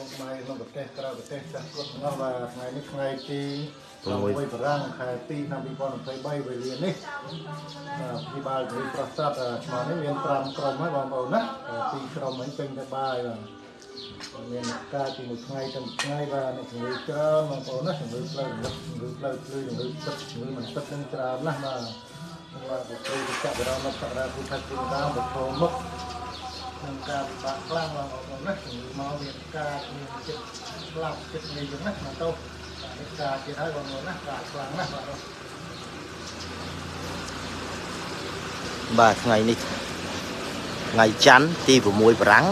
ទាំងខ្មែរក្នុងប្រទេសក្រៅប្រទេសចាស់គ្រប់ទាំងអស់បាទថ្ងៃនេះថ្ងៃទី6បារាំងខែ2ឆ្នាំ2023វេលានេះបាទព្យាបាលជំងឺប្រសាទឆ្មានេះមាន5ក្រុមហើយបងប្អូនណា2ក្រុមហ្នឹងចេញទៅបាយបាទមានការពីមួយថ្ងៃទៅមួយថ្ងៃបាទអ្នកជំងឺច្រើនបងប្អូនណាជំងឺផ្លូវជំងឺផ្លូវភ្លឺជំងឺទឹកជំងឺមិនទឹកនឹងច្រើនណាស់បាទបាទពុទ្ធិចក្រមសក្តាពុទ្ធិតាមបធមុខក្នុងការពិបាកខ្លាំងបងប្អូនណាជំងឺមកមានការមានចិត្តស្លាប់ចិត្តនេះចឹងណាមកទៅនេះការទៀតហើយបងប្អូនណាការខ្លាំងណាស់បាទបាទថ្ងៃនេះថ្ងៃច័ន្ទទី6បារាំង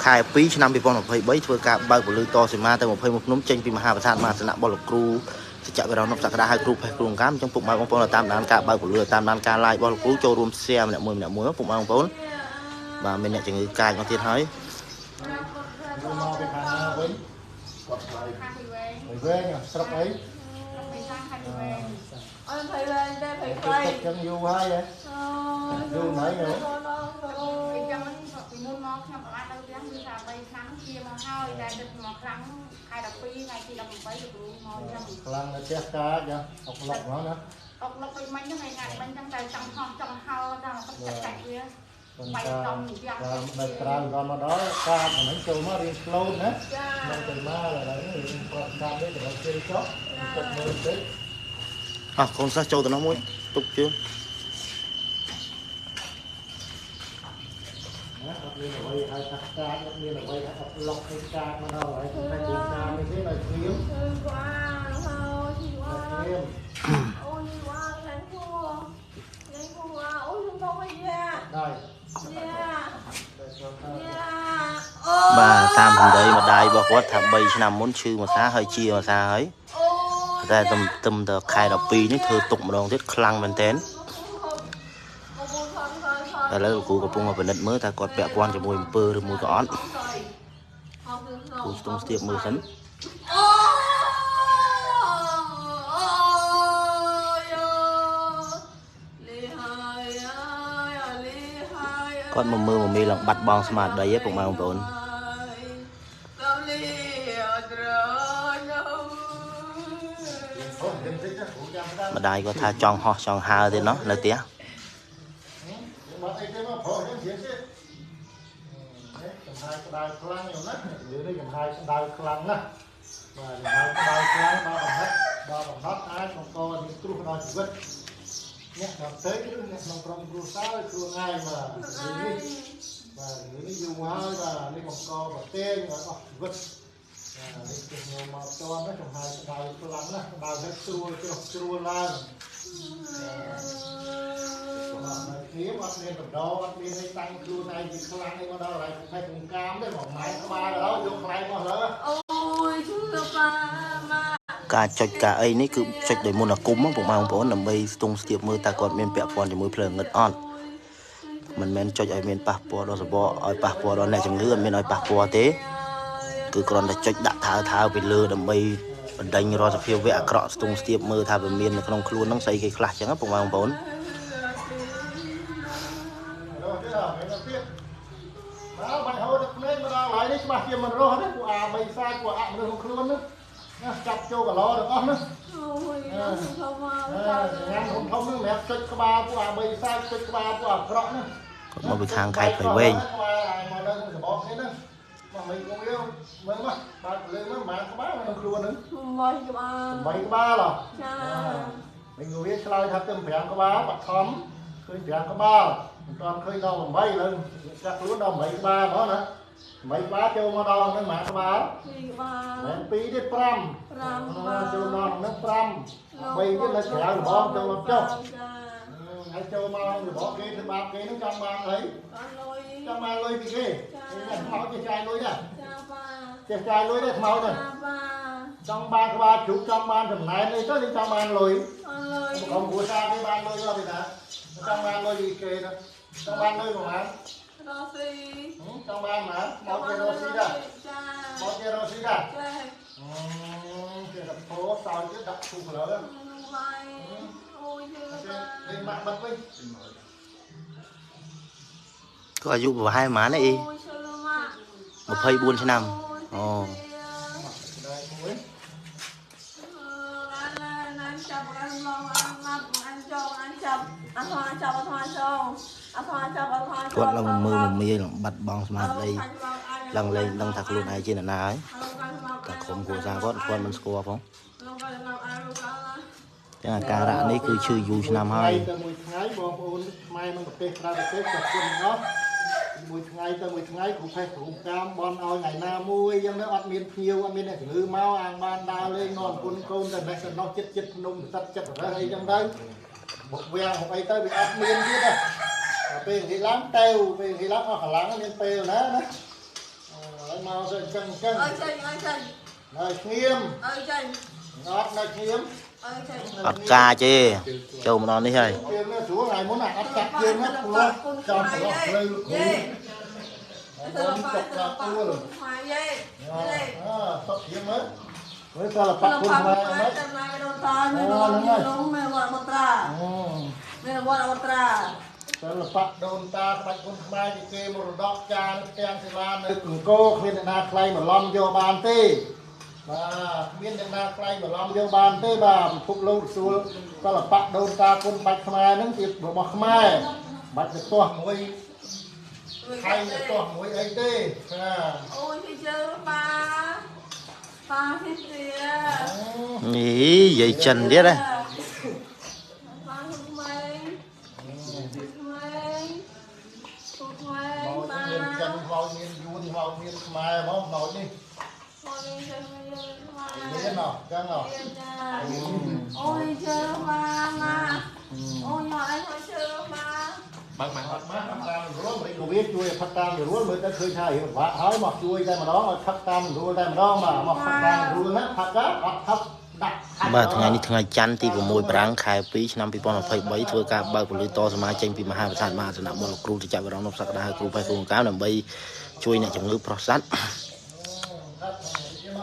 ខែ2ឆ្នាំ2023ធ្វើការបើកពលឺតសីមាទៅ21ភ្នំចេញពីមហាប្រាសាទមហាសនៈបុលគ្រូសច្ចវិរណុបសក្តាហៅគ្រូផេះគ្រូកាមអញ្ចឹងពុកម៉ែបងប្អូនតាមដានការបើកពលឺតាមដានការ live របស់លោកគ្រូចូលរួម share ម្នាក់មួយម្នាក់មួយពុកម៉ែបងប្អូនបាទមានអ្នកជំងឺកាចមកទៀតហើយមកពីខាងណាវិញគាត់ឆ្លើយវែងស្រុកអីអើភ័យវែងតែភ័យខ្លីចឹងយូរហើយហ៎យូរណៃហ៎ចឹងពីមុនមកខ្ញុំប្រហែលទៅផ្ទះគឺថា3ឆ្នាំជាមកហើយតែដឹកមកខ្លាំងខែ12ថ្ងៃទី18លោកគ្រូមកចឹងខ្លាំងនៅផ្ទះកាចអុកលុកហ្មងណាអុកលុកដូចមិញហ្នឹងថ្ងៃមិញចឹងតែចង់ហោះចង់ហើដល់ទឹកចាច់វាបាយតំយ៉ាងនៅក្រៅដល់មកដល់កាចហ្នឹងចូលមករៀងស្លូតណាមកទៅមកឥឡូវនេះរៀងប្រកាសនេះទៅជិលចុះទឹកមើលតិចអោះកូនសិស្សចូលទៅនោះមួយទុកជើងណាអត់មានអ្វីហៅថាកាចអត់មានអ្វីថាអត់លុកទេកាចមកដល់ហើយតែទីតាមនេះទេដល់គ្រាមអូយវ៉ាឡានគូឡានគូអូយខ្ញុំទៅវិញដែរបាទតាមសម្ដីម្ដាយរបស់គាត់ថា3ឆ្នាំមុនឈឺមួយសាហើយជាមួយសាហើយតែទឹមទៅខែ12នេះធ្វើទុកម្ដងទៀតខ្លាំងមែនទែនឥឡូវលោកគ្រូកំពុងពិនិត្យមើលថាគាត់ពាក់ព័ន្ធជាមួយអំពើឬមួយក៏អត់គ្រូស្ទង់ស្ទាបមើលសិនគាត់មកមើលមកមេឡើងបាត់បង់ស្មារតីឯងពុកម៉ែបងប្អូនម្ដាយគាត់ថាចង់ហោះចង់ហើទៀតណោះនៅផ្ទះមកអីទេមកប្រុសហ្នឹងជាទៀតចំហាយក្តៅខ្លាំងណាស់រឿងនេះចំហាយក្តៅខ្លាំងណាស់បាទចំហាយក្តៅខ្លាំងដល់កំណត់អាចបង្កមានគ្រោះដល់ជីវិតអ្នកដទៃឬអ្នកក្នុងក្រុមគ្រួសារខ្លួនឯងបាទនេះបាទនេះយូរហើយបាទនេះបង្កប្រទេសឲ្យអស់ជីវិតបាទនេះគឺខ្ញុំមកតន់ណាចំហាយក្តៅខ្លាំងណាស់ក្តៅហើយស្រួលជ្រុះជ្រួលឡើងបាទគ្នាអត់មានបណ្ដោអត់មានឲ្យតាំងខ្លួនឯងជាខ្លាំងអីមកដល់កន្លែងផេះកកាមទេមកម៉ែក្បាលដល់យកខ្លែងមកលើអូយជឿប៉ាម៉ាការចុចការអីនេះគឺចុចដោយមន្តអាគមពុកម៉ែបងប្អូនដើម្បីស្ទង់ស្ទាបមើលតើគាត់មានពាក់ព័ន្ធជាមួយភ្លើងងឹតអត់មិនមែនចុចឲ្យមានប៉ះពាល់ដល់សបកឲ្យប៉ះពាល់ដល់អ្នកជំងឺអត់មានឲ្យប៉ះពាល់ទេគឺគ្រាន់តែចុចដាក់ថើថើពីលើដើម្បីបណ្ដេញរាល់សភាវៈអាក្រក់ស្ទង់ស្ទាបមើលថាវាមាននៅក្នុងខ្លួនហ្នឹងស្អីគេខ្លះចឹងពុកម៉ែបងប្អូនបាទបាច់ហូរទឹកភ្នែកមកដល់ហើយនេះច្បាស់ជាមិនរស់ទេពួកអាបីសាច់ពួកអមនុស្សក្នុងខ្លួនហ្នឹងណាចាប់ចូលកឡទាំងអស់ណាអូយធំមកញ៉ាំធំធំហ្នឹងសម្រាប់ចុចក្បាលពួកអាបីសាច់ចុចក្បាលពួកអាក្រក់ណាគាត់មកពីខាងខេត្តព្រៃវែងក្បាលមកនៅសបកនេះណាមកមិនគង់យកមើលមកបាទលើមើលប្រហែលក្បាលក្នុងខ្លួនហ្នឹង8ក្បាល8ក្បាលហ៎ចាមិនងវាឆ្លើយថាទៅ5ក្បាលបឋមឃើញ5ក្បាលមិនទាន់ឃើញដល់8លើចាក់ខ្លួនដល់8ក្បាលហ្មងណា8ក្បាលចូលមកដល់ហ្នឹងប្រហែលក្បាល2ក្បាលមិន2ទៀត5 5ចូលមកហ្នឹង5 3ទៀតនៅក្រៅរបងចូលមកចុះហើយចូលមករបងគេធ្វើបាបគេហ្នឹងចង់បានអីចង់បានលុយពីគេគេខ្មោចចេះចាយលុយដែរចាបាចេះចាយលុយដែរខ្មោចដែរចាបាចង់បានក្បាលជ្រូកចង់បានចំណែនអីទៅគេចង់បានលុយក្រុមគ្រួសារគេបានលុយអត់ទេណាចង់បានលុយពីគេណាចង់បានលុយប្រហែលរស់ស៊ីចង់បានមកមកគេរស់ស៊ីដែរចាមកគេរស់ស៊ីដែរចាគេរពោសោយទៀតដាក់ឈូសលើអូយយឺនេះម៉ាក់បិទវិញ ក៏អាយុប្រហែលប៉ុន្មានទេអី24ឆ្នាំ អូ មួយ អានចាប់អានឡងអានណាប់អានចងអានចាប់អានថចាប់អានថចងអានថចាប់អានថ គាត់ឡើងមើលមមាយឡើងបាត់បង់ស្មារតីឡើងលែងដឹងថាខ្លួនឯងជាអ្នកណាហើយតែក្រុមគ្រួសារគាត់គាត់មិនស្គាល់ផងចឹងអាការៈនេះគឺឈឺយូរឆ្នាំហើយ ទៅមួយថ្ងៃបងប្អូនខ្មែរក្នុងប្រទេសក្រៅប្រទេសក៏គុណអស់មួយថ្ងៃទៅមួយថ្ងៃគ្រូផេះគ្រូកាមបនឲ្យថ្ងៃណាមួយអញ្ចឹងទៅអត់មានភ្ញៀវអត់មានអ្នកជំងឺមកអាងបានដើរលេងនាំគុណកូនទៅនេះទៅនោះចិត្តចិត្តភ្នំសិតចិត្តរើសអីចឹងទៅបុកវាំងបុកអីទៅវាអត់មានទៀតទេពេលនិយាយឡើងទៅពេលនិយាយឡើងអស់កម្លាំងមានពេលណាណាហើយមកទៅអញ្ចឹងអញ្ចឹង អើយចេញអើយចេញ នៅឈ្ងៀម អើយចេញ អត់នៅឈ្ងៀម អើយចេញ អត់កាទេចូលមកដល់នេះហើយ ជើងនេះស្រួលថ្ងៃមុនអត់ចាប់ជើងណាព្រោះចំប្រឡោះផ្លូវគ្រូ ទៅទៅទៅខ្មែរយេ អើសុកជាមើលមើលសិល្បៈគុណខ្មែរ មិនតែណៃដូនតាមានលងមានវត្តមត្រាមានវត្តអត្រា សិល្បៈដូនតាក្បាច់គុណខ្មែរជាគេមរតកចានផ្ទាំងសិលានៅអង្គរគ្មានអ្នកណាថ្លៃបន្លំយកបានទេបាទគ្មានអ្នកណាថ្លៃបន្លំយកបានទេបាទពិភពលោកស្រួលសិល្បៈដូនតាគុណបាច់ខ្មែរហ្នឹងជារបស់ខ្មែរបាច់ទៅទាស់មួយថៃទៅទាស់មួយអីទេបាទ អូយជើប៉ាប៉ាពីទា នេះយាយចិនទៀតណា ប៉ាក្មេងក្មេងក្មេងប៉ា មានចិនខ្លោចមានយួនខ្លោចមានខ្មែរហ្មងខ្លោចនេះមានអត់ចឹងអត់ អូយជើម៉ាម៉ាអូយមកអីមកជើម៉ា បើកមកអត់មកតាមរួលមិនក៏វាជួយផឹកតាមរួលមើលទៅឃើញថារៀងបាក់ហើយមកជួយតែម្ដងឲ្យផឹកតាមរួលតែម្ដងបាទមកផឹកតាមរួលណាផឹកអត់ផឹកដាក់ បាទថ្ងៃនេះថ្ងៃច័ន្ទទី6ប្រាំងខែ2ឆ្នាំ2023ធ្វើការបើកពលឺតសមាចេញពីមហាប្រាសាទមហាសនៈបុរគ្រូតិចវរងនំសក្តាគ្រូផេះគ្រូកាមដើម្បីជួយអ្នកជំងឺប្រុសសត្វ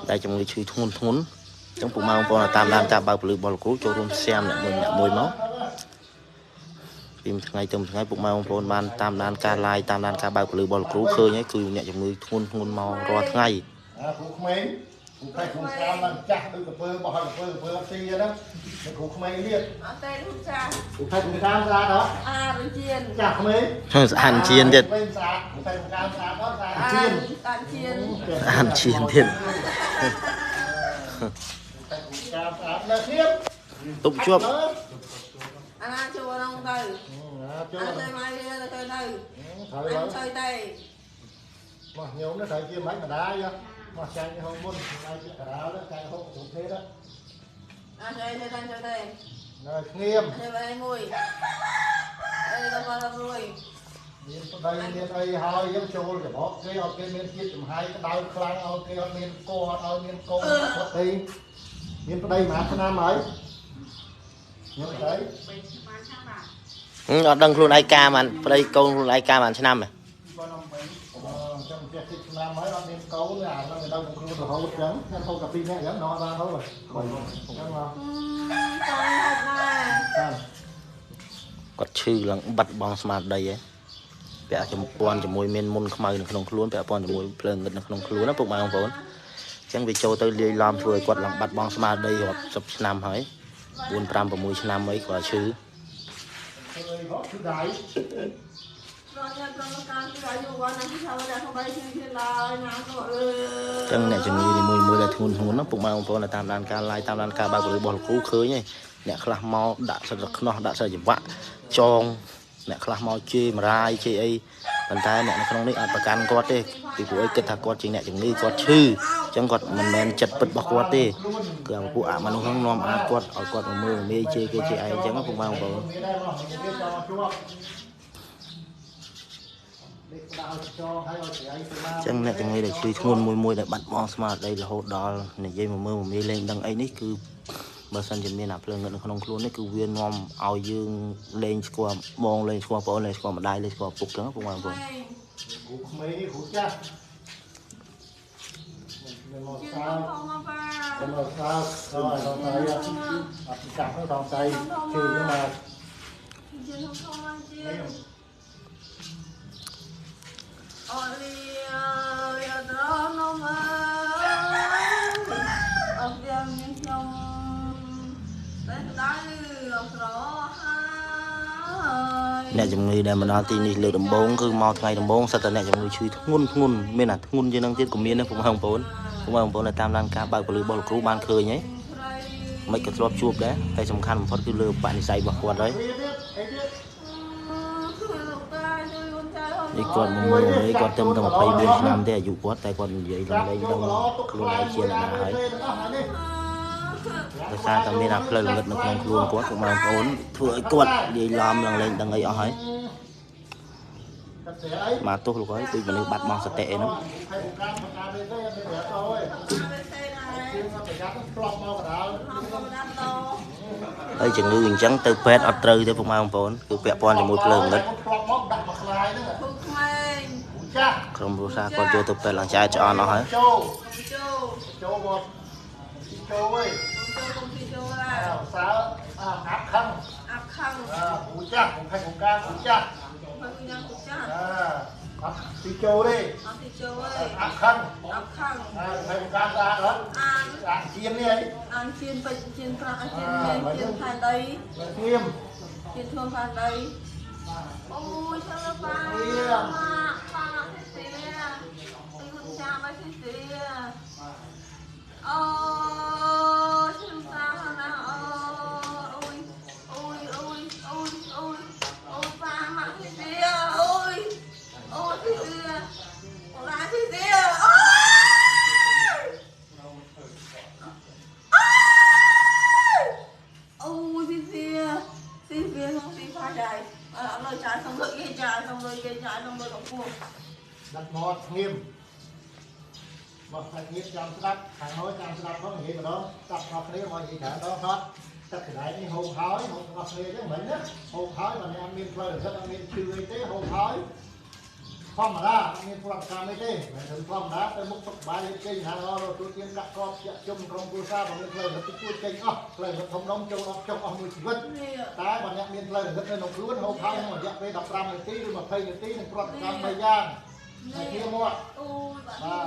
តែជំងឺឈឺធ្ងន់ធ្ងន់អញ្ចឹងពុកម៉ែបងប្អូនតាមដានការបើកពលឺបុរគ្រូចូលរួមសៀមអ្នកមួយអ្នកមួយមកពីថ្ងៃទៅថ្ងៃពុកម៉ែបងប្អូនបានតាមដានការ live តាមដានការបើកពលឺបុរគ្រូឃើញហើយគឺអ្នកជំងឺធ្ងន់ធ្ងន់មករាល់ថ្ងៃ គ្រូក្មេងគ្រូផេះគ្រូកាមឡើងចាស់ដូចកពើបោះឲ្យកពើកពើអត់ស៊ីហ្នឹងគ្រូក្មេងទៀត អត់ទេគ្រូចាស់ គ្រូផេះគ្រូកាមស្អាតអត់ អារជៀន ចាស់ក្មេង ស្អាតជៀនទៀត ក្មេងស្អាតគ្រូផេះគ្រូកាមស្អាតអត់ស្អាតជៀន ស្អាតជៀន ស្អាតជៀនទៀត តែគ្រូកាមស្អាតនៅធៀប ទប់ជាប់ អាណាចូលក្នុងទៅ ចូល ទៅមកវាទៅទៅ ត្រូវ អញជួយទៅ មកញោមនេះត្រូវជាមិនម្ដាយមកចាញ់ហូបមុនថ្ងៃជាការាលចាញ់ហូបគ្រប់ទេណា អាជួយទៅទៅទៅ នៅស្ងៀម ទៅវិញមួយអីទៅមករួយ មានប្តីមានអីហើយយើងចូលច្របកគេឲ្យគេមានជាតិចំហាយក្តៅខ្លាំងឲ្យគេអត់មានកអត់ឲ្យមានកូនអត់អីមានប្តីមួយឆ្នាំហើយខ្ញុំទៅ អត់ដឹងខ្លួនឯងការបានប្តីកូនខ្លួនឯងការបានឆ្នាំហ៎ ចាំចេះតិចឆ្នាំហើយអត់មានកូនអាហ្នឹងទៅដល់ខ្លួនរហូតចឹងខ្ញុំហូបកាពីនេះចឹងដល់បានហូបហើយចឹងមក តោះហូបដែរ បាទ គាត់ឈឺឡើងបាត់បង់ស្មារតីហ៎ពាក់ចម្ពាន់ជាមួយមានមុនខ្មៅនៅក្នុងខ្លួនពាក់ព័ន្ធជាមួយភ្លើងងឹតនៅក្នុងខ្លួនណាពុកម៉ែបងប្អូនអញ្ចឹងវាចូលទៅលាយឡំធ្វើឲ្យគាត់ឡើងបាត់បង់ស្មារតីរាប់សិបឆ្នាំហើយ4 5 6ឆ្នាំអីគាត់ឈឺ ធ្វើអីហ៎ឈឺដៃ រត់ញ៉ាំត្រង់ការគឺអាយុវណ្ណៈគឺថាតែហូបបាយឈឺទៀតឡើយណាក៏អើ ចឹងអ្នកជំងឺនីមួយៗដែលធ្ងន់ធ្ងរហ្នឹងពុកម៉ែបងប្អូនដែលតាមដានការ live តាមដានការបើកពលឺរបស់លោកគ្រូឃើញហើយអ្នកខ្លះមកដាក់សិតតែខ្នោះដាក់សិតចង្វាក់ចងអ្នកខ្លះមកជេរមរាយជេរអីប៉ុន្តែអ្នកនៅក្នុងនេះអត់ប្រកាន់គាត់ទេពីព្រោះអីគិតថាគាត់ជាអ្នកជំងឺគាត់ឈឺអញ្ចឹងគាត់មិនមែនចិត្តពិតរបស់គាត់ទេគឺអាពួកអមនុស្សហ្នឹងនាំអាគាត់ឲ្យគាត់មកមើលងាយជេរគេជេរឯងអញ្ចឹងពុកម៉ែបងប្អូន មានដែរមកគេចង់ជាប់នេះក្តៅចងហើយឲ្យស្រីទៅមក អញ្ចឹងអ្នកជំងឺដែលឈឺធ្ងន់មួយមួយដែលបាត់បង់ស្មារតីរហូតដល់និយាយមកមើលមកមានលេងដឹងអីនេះគឺបើសិនជាមានអាភ្លើងងឹតនៅក្នុងខ្លួននេះគឺវានាំឲ្យយើងលេងស្គាល់បងលេងស្គាល់ប្អូនលេងស្គាល់ម្ដាយលេងស្គាល់ឪពុកចឹងពុកម៉ែបងប្អូន គ្រូក្មេងនេះគ្រូចាស់មានមក ជឿ សា ផងមកប៉ា មកសាដល់ដល់ដៃអត់ចាស់ទៅដល់ដៃជើងមក ជឿផងមកជឿអូលីអើយអត់រនមក អ្នកជំងឺដែលមកដល់ទីនេះលើកដំបូងគឺមកថ្ងៃដំបូងសិតតែអ្នកជំងឺឈឺធ្ងន់ធ្ងន់មានអាធ្ងន់ជាងនឹងទៀតក៏មានដែរពុកម៉ែបងប្អូនពុកម៉ែបងប្អូនដែលតាមដានការបើកពលឺរបស់លោកគ្រូបានឃើញហើយមិនក៏ធ្លាប់ជួបដែរហើយសំខាន់បំផុតគឺលើបនិស័យរបស់គាត់ហើយនេះគាត់មកមើលនេះគាត់ទៅតែ24ឆ្នាំទេអាយុគាត់តែគាត់និយាយឡើងលែងដឹងខ្លួនឯងជាអ្នកណាហើយដោយសារតែមានអាផ្លូវល្ងិតនៅក្នុងខ្លួនគាត់ពុកម៉ែបងប្អូនធ្វើឲ្យគាត់និយាយឡំឡើងលែងដឹងអីអស់ហើយមកទោះលោកហើយដូចមនុស្សបាត់បង់សតិអីហ្នឹងហើយជំងឺអញ្ចឹងទៅពេទ្យអត់ត្រូវទេពុកម៉ែបងប្អូនគឺពាក់ព័ន្ធជាមួយផ្លូវល្ងិតក្រុមគ្រួសារគាត់យកទៅពេទ្យឡើងចែកឆ្អន់អស់ហើយ ដាក់មាត់ស្ងៀមមកស្ងៀមចាំស្ដាប់ខាងនោះចាំស្ដាប់ផងនិយាយម្ដងស្ដាប់អស់គ្នាមកនិយាយច្រើនដងហត់ទឹកកន្លែងនេះហូបហើយហូបអស់គ្នាអញ្ចឹងមិញណាហូបហើយបើអ្នកអត់មានផ្លូវរឹតអត់មានឈឺអីទេហូបហើយធម្មតាអត់មានប្រតិកម្មអីទេមិនធម្មតាទៅមុខសុខបាយចេញថារត់ទូទៀនកាក់កបជាជុំក្រុមគ្រួសារបើមានផ្លូវរឹតតិចតួចចេញអស់ផ្លូវរឹតធំដុំចូលអស់ចុះអស់មួយជីវិតតែបើអ្នកមានផ្លូវរឹតនៅក្នុងខ្លួនហូបហើយក្នុងរយៈពេល15នាទីឬ20នាទីនឹងប្រតិកម្ម3យ៉ាងហើយគ្នាមកបាទ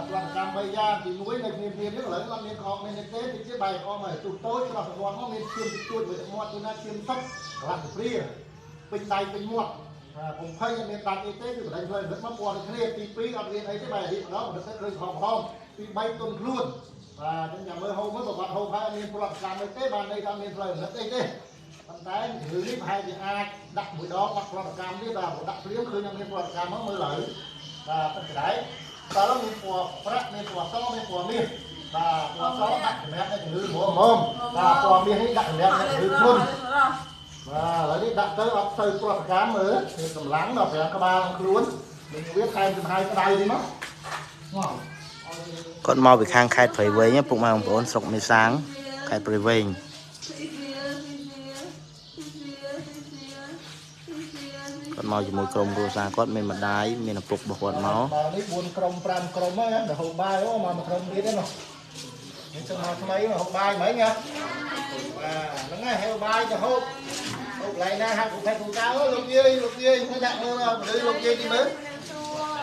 ប្រតិកម្ម3យ៉ាងទី1នៅគ្នាព្រាមនេះឥឡូវអត់មានខកមានទេតិចទៀតបែកអមហើយទូតូចស្រស់សវណ្ណមកមានឈាមតិចតួចមួយទឹកមាត់ទីណាឈាមទឹកកន្លះព្រាពេញដៃពេញមាត់បាទកុំភ័យអត់មានដាច់អីទេគឺបដិផ្លូវរឹតមកពណ៌ដូចគ្នាទី2អត់មានអីទេបែររៀបម្ដងមិនទៅឃើញខំខំទី3ទុនខ្លួនបាទអញ្ចឹងចាំមើលហូបមើលបើបាត់ហូបហើយអត់មានប្រតិកម្មអីទេបានន័យថាមានផ្លូវរឹតអីទេប៉ុន្តែរឿងនេះប្រហែលជាអាចដាក់មួយដងអត់ប្រតិកម្មទេបាទបើដាក់ភ្លាមឃើញអត់មានប្រតិកម្មមកមើលឡើយបាទទឹកកដែកតើមានពណ៌ប្រាក់មានពណ៌សមានពណ៌មាសបាទពណ៌សដាក់សម្រាប់អ្នកជំងឺហ្មងបាទពណ៌មាសនេះដាក់សម្រាប់អ្នកជំងឺធ្ងន់បាទឥឡូវនេះដាក់ទៅអត់សូវប្រតិកម្មមើលមានកម្លាំងដល់5ក្បាលក្នុងខ្លួននឹងវាថែមចំហាយក្តៅនេះមកគាត់មកពីខាងខេត្តព្រៃវែងពុកម៉ែបងប្អូនស្រុកមេសាងខេត្តព្រៃវែងគាត់មកជាមួយក្រុមគ្រួសារគាត់មានម្ដាយមានឪពុករបស់គាត់មកបាទនេះ4ក្រុម5ក្រុមហើយដល់ហូបបាយអូមកមួយក្រុមទៀតហ្នឹងនេះទៅមកថ្មីហូបបាយមិញហ៎បាទហ្នឹងហើយហូបបាយទៅហូបហូបកន្លែងណាហាក់គូផេកគូកៅលោកយាយលោកយាយមើលដាក់មើលមនុស្សលោកយាយទីមើល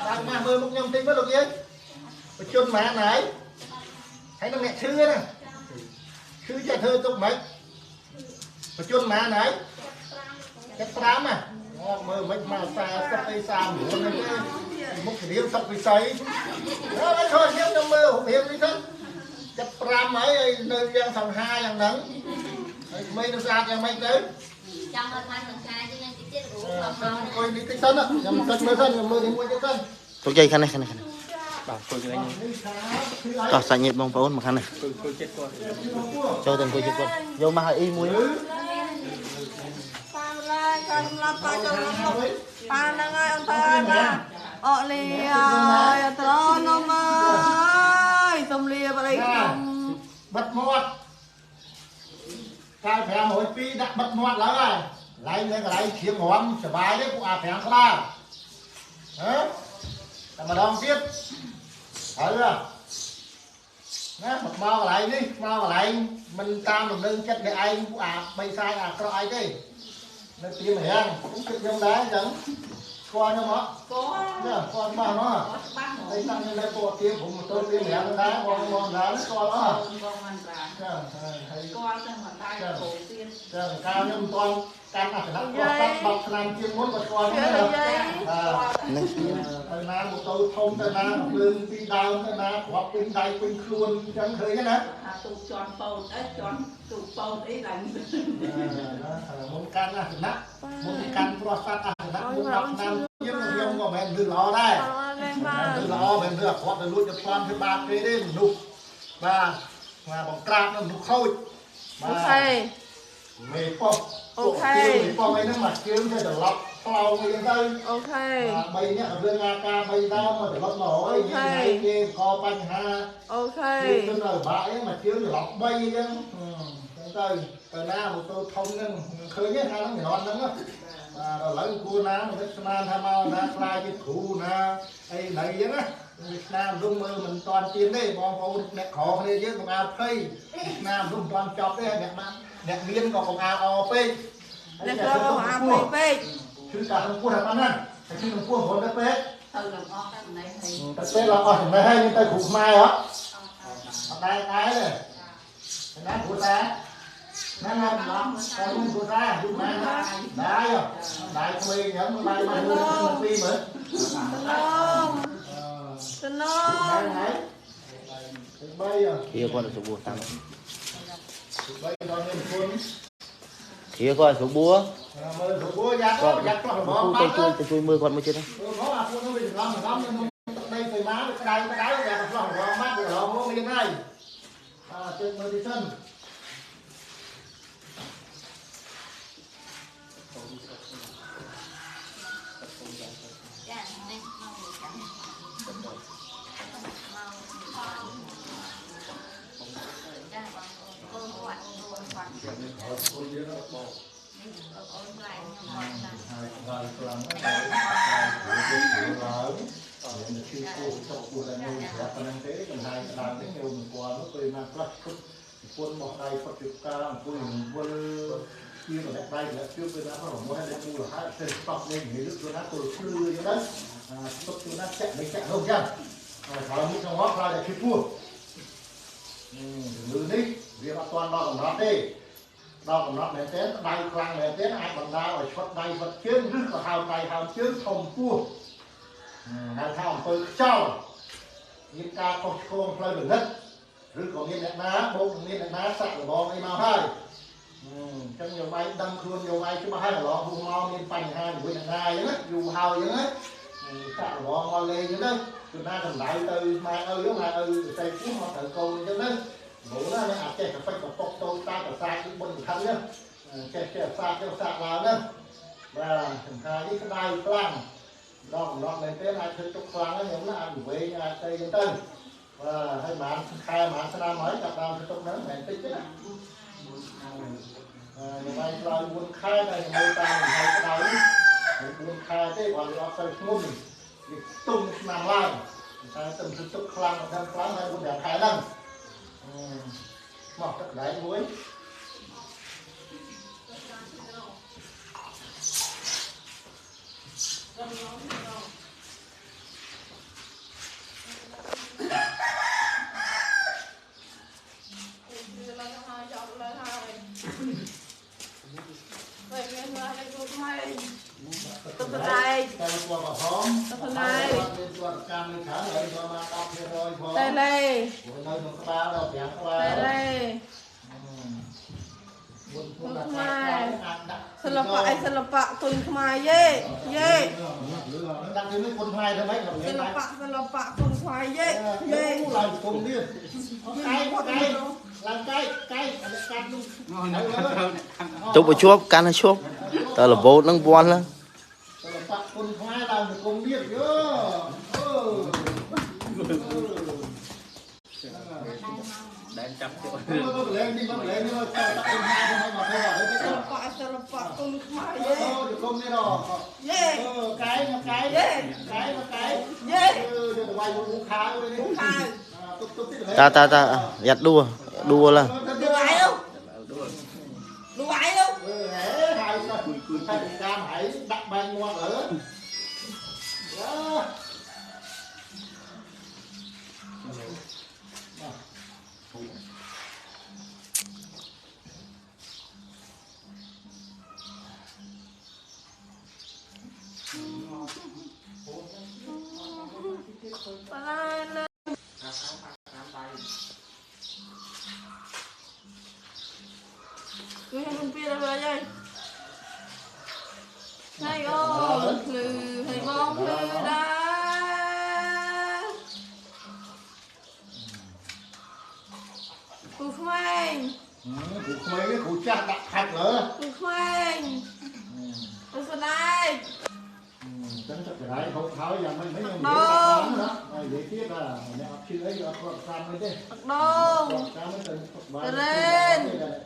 ដាក់ម៉ាស់មើលមុខខ្ញុំតិចមើលលោកយាយបជនម៉ានហើយហើយនឹងអ្នកឈឺណាឈឺចេះធ្វើទុកមិនបជនម៉ានហើយ75ណាមកមើលមិនមក40អី39ហ្នឹងទេមុខរៀងសុកវិស័យហើយខខ្ញុំខ្ញុំមើលរៀងនេះសិន75ហើយនៅយ៉ាងសង្ហាយ៉ាងហ្នឹងហើយក្មេងនឹងស្អាតយ៉ាងម៉េចទៅចាំអត់បានសង្ហាជាងនឹងតិចទៀតគ្រូខំមកអង្គុយនេះតិចសិនខ្ញុំគិតមើលសិនខ្ញុំមើលនេះមួយទៀតសិនទុកយាយខាងនេះខាងនេះបាទអង្គុយនេះតោះសាច់ញាតិបងប្អូនមកខាងនេះអង្គុយចិត្តគាត់ចូលទៅអង្គុយចិត្តគាត់យកមកឲ្យអ៊ីមួយប៉ាឡាកាំឡាប៉ាចូលប៉ាហ្នឹងហើយអូនទៅហើយបាទអកលីហើយអត្រនំអើយសុំលាប្តីខ្ញុំបិទមាត់កាល502ដាក់បិទមាត់ឡើងហើយឡែងនៅកន្លែងជ្រៀងរំសបាយទេពួកអា5ក្បាលហ៎តែម្ដងទៀតហើយណាមកកន្លែងនេះមកកន្លែងមិនតាមលំនឹងចិត្តអ្នកឯងពួកអាបីសាយអាក្រក់អីទេនៅទៀមរាំងខ្ញុំគិតខ្ញុំដែរអញ្ចឹងស្គាល់ខ្ញុំអត់ស្គាល់ណាស្គាល់ច្បាស់មកហើយតាំងនៅពួកទៀមผมទៅទៀមរាំងដែរបងបងដែរស្គាល់អត់ បងមិនដែរ ចាហើយ ស្គាល់ទាំងម្ដាយគ្រូទៀត ចាកាលខ្ញុំមិនទាន់ កាន់អាសនៈគាត់10ឆ្នាំជាងមុនក៏ស្គាល់ដែរបាទទៅណាម៉ូតូធំទៅណាភ្លើងពីដើមទៅណាគ្រាប់ពេញដៃពេញខ្លួនអញ្ចឹងឃើញទេណាថាទូកជន់ពោតអីជន់ទូកពោតអីឡើងមុនកាន់អាសនៈមុនកាន់ប្រសាទអាសនៈមុន10ឆ្នាំជាងខ្ញុំក៏មិនមែនលឺល្អដែរលឺល្អមិនមែនលឺអាក្រក់ទៅលួចទៅប្លន់ធ្វើបាបគេទេមនុស្សបាទមកបង្ក្រាបនៅមនុស្សខូចបាទមេប៉ុស្អូខេមេប៉ុស្អីហ្នឹងមកជើងទៅត្រឡប់ផ្លោងអីហ្នឹងទៅអូខេ3នាក់រឿងអាការ3ដើមមកត្រឡប់មកអីថ្ងៃគេកបញ្ហាអូខេជើងទៅបាក់អីមកជើងត្រឡប់3អីចឹងទៅទៅណាម៉ូតូធំហ្នឹងឃើញទេថាហ្នឹងជំនាន់ហ្នឹងបាទដល់ឥឡូវគួរណាមិនស្មានថាមកណាខ្លាយជាគ្រូណាអីណីចឹងណាវាឆ្នាំរុំមើលមិនតាន់ទៀងទេបងប្អូនអ្នកក្រគ្នាយើងកុំអាលភ័យឆ្នាំរុំមិនតាន់ចប់ទេអ្នកបានអ្នកមានក៏កុំអាលអពេកអ្នកក្រក៏កុំអាលភ័យពេកឈឺតាក្នុងពោះតែប៉ុណ្ណាតែឈឺក្នុងពោះរត់ទៅពេកទៅនឹងអស់ចំណេះហើយតែពេលឡើងអស់ចំណេះហើយទៅគ្រូខ្មែរហ៎អត់ដែរដែរទេណាគ្រូតាណាណាឡំតែគ្រូតាយូរណាស់ដែរដែរក្មេងហ្នឹងបាយមកមួយពីរមើល សំណងធាគាត់ទៅបួសតាំង 3ដល់មានគុណធាគាត់ទៅបួសមើលទៅបួសយ៉ាយ៉ាខ្លះហ្មងទៅជួយទៅជួយមើលគាត់មួយទៀតហ្នឹងអាពួកនោះវាច្រឡំច្រឡំក្នុងទឹកដីទៅមកក្តៅក្តៅយ៉ាខ្លះហ្មងមកវាច្រឡំមកមានហើយអើជិះមើលទីសិនចានេះមកចាចាបងកូនគាត់កូនគាត់ កូនយើងបង នេះអូនខ្លាយខ្ញុំគាត់តា ហើយខ្លាយខ្លាំងណាស់ហើយឡើងមានឈឺពោះចុកពោះតែមួយប្រាប់ប៉ុណ្្នឹងទេចំហាយក្តៅនេះខ្ញុំមិនគាល់នោះពេលណាខ្លះឈប់ពុនមកដៃផុតពីការអង្គុយវិលជាម្នាក់ដៃម្នាក់ជឿពេលណារមឲ្យដល់មូលហេតុទៅស្តប់លេងនិយាយខ្លួនណាទល់ភ្លឺអញ្ចឹងទៅស្តុបខ្លួនណាចាក់មិនចាក់នោះចឹងហើយក្រោយនេះក្នុងមកខ្លាចតែឈឺពោះជំងឺនេះវាអត់ទាន់ដល់កំណត់ទេដល់កំណត់មែនទេដៃខ្លាំងមែនទេអាចបណ្ដាលឲ្យឈុតដៃវត្តជើងឬក៏ហើមដៃហើមជើងធំពោះហៅថាអំពើខ្យល់មានការខុសឆ្គងផ្លូវលិតឬក៏មានអ្នកណាបូកមានអ្នកណាសាក់លបងអីមកហើយអញ្ចឹងយកបាយដឹងខ្លួនយកបាយច្បាស់ហើយឡងហួសមកមានបញ្ហាជាមួយអ្នកណាអញ្ចឹងណាយូរហើយអញ្ចឹងណាសាក់លបងមកលេងអញ្ចឹងទៅគឺណាកម្ដៅទៅម៉ែឪម៉ែឪទៅពោះមកត្រូវកូនអញ្ចឹងណាព្រោះណាអាចចេះកប៉ិចកប៉ុកតូចតាប្រសាទបុណ្យកឋិនណាចេះចេះសាកចុះសាកឡើងណាបាទសំខាន់នេះក្តៅខ្លាំងដល់កំណត់មែនទេអាចធ្វើទុកខ្លាំងហ្នឹងខ្ញុំណាអាចវែងអាចទៅអញ្ចឹងទៅបាទហើយប្រហែលខែប្រហែលឆ្នាំហើយចាប់ដើមធ្វើទុកហ្នឹងមិនមែនតិចទេណាខ្ញុំឲ្យឆ្លើយ4ខែតែខ្ញុំមើលតាមហើយក្តៅ4ខែទេគាត់វាអត់ទៅធ្ងន់វាស្ទុំឆ្នាំឡើងតែទៅធ្វើទុកខ្លាំងដល់ខ្លាំងហើយ4 5ខែហ្នឹងមកទឹកកន្លែងមួយ ទឹកផ្លែ តែពណ៌ក្រហម ទឹកផ្លែ មានពណ៌កម្មនៅខាងហើយក៏មក10%ផង តែលេ នៅក្នុងក្បាលដល់5ក្បាល តែលេ មុនពុនដាក់អាចដាក់ សិល្បៈអីសិល្បៈគុណខ្មែរយេយេ ដាក់ទៅនេះគុណខ្មែរធ្វើម៉េច សិល្បៈសិល្បៈគុណខ្មែរយេយេ ឡើងគុំទៀតកែកែឡើងកែកែកាត់នោះ ទុកឲ្យជាប់កាន់ឲ្យជាប់តើរបូតនឹងវាន់ហ្នឹង សិល្បៈគុណខ្មែរឡើងទៅគុំទៀតយោអឺ ដែនចាប់ទៀត មកលេងនេះមកលេងនេះមកចាប់គុណខ្មែរធ្វើមកធ្វើអត់ទេ សិល្បៈសិល្បៈគុណខ្មែរយេ អូគុំនេះដល់ យេ កែមកកែ យេ កែមកកែ យេ យកទៅវាយមុខខាវនេះ ខាវ ទុកទុកទៀត តាតាតាយ៉ាត់ដួដួល ដួលអីនោះដួលអីនោះ អឺហើយសោះគួយហើយតាមហើយដាក់បាញ់មាត់លើយ៉ា ប់ហើយយ៉ាងម៉េចមិនខ្ញុំនិយាយបាត់ណាហើយនិយាយទៀតបាទអ្នកអត់ជឿអីអត់គាត់តាមអីទេ ទឹកដូង តាមទៅបាយ រេន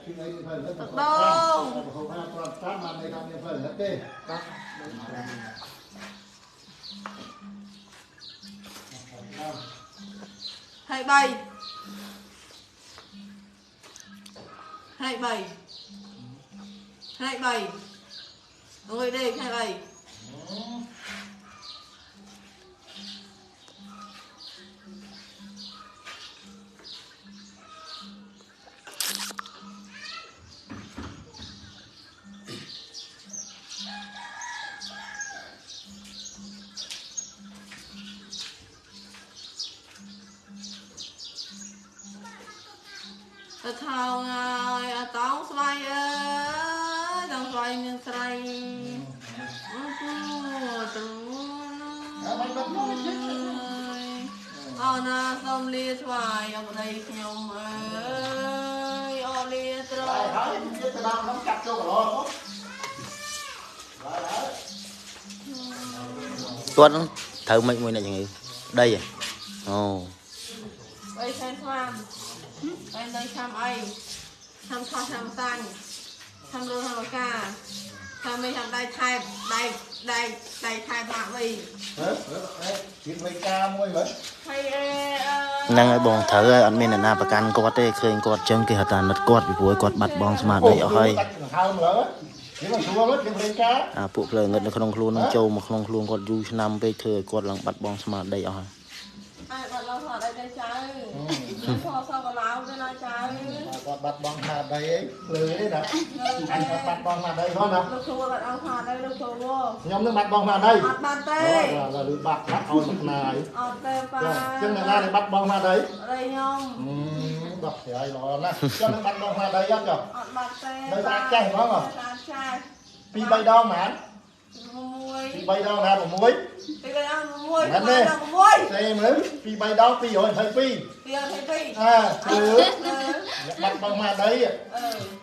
ជឿអីទៅទៅ ទឹកដូង ហូបហើយគាត់តាមបានន័យថាមានផ្លូវទេបាទ ហើយ3ហើយ3ហើយ3អង្គុយដេកហើយ3ទៅថោងហើយអតោងស្វ័យអើយតោងស្វ័យមានស្រីអូទៅអូណាសូមលាថ្វាយអប្តីខ្ញុំអើយអលាត្រ ហើយទៀតទៅដល់ខ្ញុំកាត់ចូលកន្លងហើយហើយ គាត់ត្រូវមិនមួយអ្នកជំងឺដីហ៎អូ បីខែស្វាមបីនៅឆ្នាំអីឆ្នាំថោះឆ្នាំសាញ់ឆ្នាំលឆ្នាំកាឆ្នាំមីឆ្នាំដៃថែបដៃដៃដៃថែបម៉ាក់វី ហ៎ជាលេកាមួយមើល ហើយអេ ហ្នឹងហើយបងត្រូវហើយអត់មានអ្នកណាប្រកាន់គាត់ទេឃើញគាត់ចឹងគេហៅថាណិតគាត់ពីព្រោះគាត់បាត់បង់ស្មារតីអស់ហើយ ហើមលើជាមកស្រួលជាលេកា អាពួកផ្លូវងឹតនៅក្នុងខ្លួននឹងចូលមកក្នុងខ្លួនគាត់យូរឆ្នាំពេកធ្វើឲ្យគាត់ឡើងបាត់បង់ស្មារតីអស់ហើយ ហើយបាត់ឡងស្មារតីទៅចៅខសកឡៅទៅណាចៅ គាត់បាត់បង់ស្មារតីអីភ្លើទេណាអញគាត់បាត់បង់ស្មារតីផងណា លោកគ្រូបាត់អង្គស្មារតីលោកគ្រូ ខ្ញុំនឹងបាត់បង់ស្មារតី អត់បាត់ទេ បាទឬបាត់បាត់ឲ្យមកខ្នាយ អត់ទេប៉ា អញ្ចឹងអ្នកណាដែលបាត់បង់ស្មារតី អីខ្ញុំ ដោះស្រាយល្អណាស់ចុះនឹងបាត់បង់ស្មារតីអត់ចុះ អត់បាត់ទេ នៅស្អាតចេះហ្មង ស្អាតចេះ ពី3ដងហ្មង 6 ពី3ដងណា6 ពី3ដង6 ដង6 ទេមើលពី3ដង222 222 អើភ្លើអ្នកបាត់បង់ស្មារតី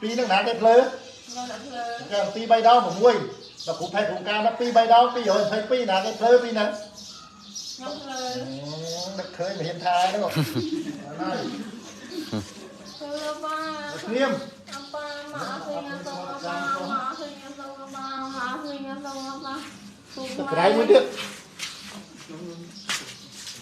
ពីនឹងណាគេភ្លើ ខ្ញុំអ្នកភ្លើ អញ្ចឹងពី3ដង6ដល់គ្រូផេកគ្រូការណាពី3ដង222ណាគេភ្លើពីហ្នឹង ខ្ញុំភ្លើ នឹកឃើញមិនហ៊ានថាហ្នឹងហើយ ភ្លើបា ស្ងៀម អប៉ាមកអសញ្ញាសូមអប៉ាមកអសញ្ញាសូមអប៉ាមកអសញ្ញាសូមអប៉ា ទឹកក្រៃមួយទៀត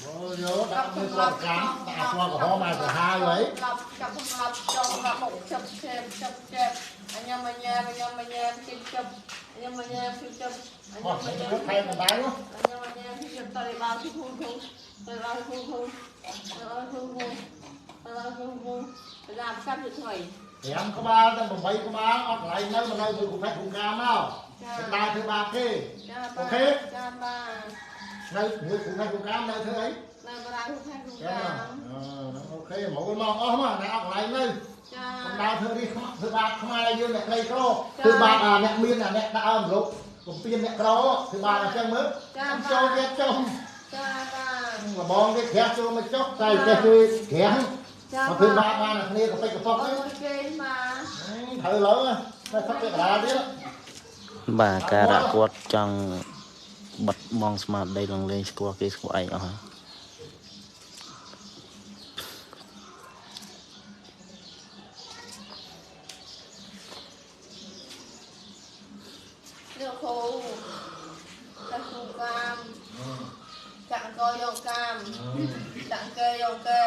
អូយោដាក់មួយស្លាបកម្មដាក់ស្លាបក្រហមមកសាហាវហើយ ចាប់សម្រាប់ចង់មកមុខចាប់ឆេបចាប់ឆេបអញមញ៉ែអញមញ៉ែគិតចាប់អញមញ៉ែគិតចាប់អញមញ៉ែ ថែមដៃ អញមញ៉ែគិតចាប់តរិបាគូគូតរិបាគូគូតរិបាគូគូតរិបាគូគូតាមកាប់ទៅថ្មី 5ក្បាលទៅ8ក្បាលអត់កន្លែងនៅមកនៅមួយគ្រូផេកគ្រូការមកដើរធ្វើបាបគេ អូខេចាបាទ នៅមួយគ្រូផេកគ្រូការនៅធ្វើអី នៅបរាគ្រូផេកគ្រូការ អូខេមកមកអស់មកអ្នកអត់កន្លែងនៅ ចា ដើរធ្វើនេះធ្វើបាបខ្មែរយើងអ្នកក្រីក្រធ្វើបាបអាអ្នកមានអាអ្នកដើមលោកកំពៀនអ្នកក្រធ្វើបាបអញ្ចឹងមើលចូលទៀតចុះ ចាបាទ លបងគេក្រាស់ចូលមកចុះតែចេះជួយក្រាស់មកធ្វើបាបបានគ្នាកប៉ិកកប៉ុក ហ្នឹងគេមក ត្រូវឡើយតែសឹកគេកដាទៀត បាទការរៈគាត់ចង់បាត់បង់ស្មារតីឡើងលេងស្គាល់គេស្គាល់ឯងអស់ហើយ លោកគ្រូតែគ្រូកាមចាក់កយកកាមចាក់គេយកគេ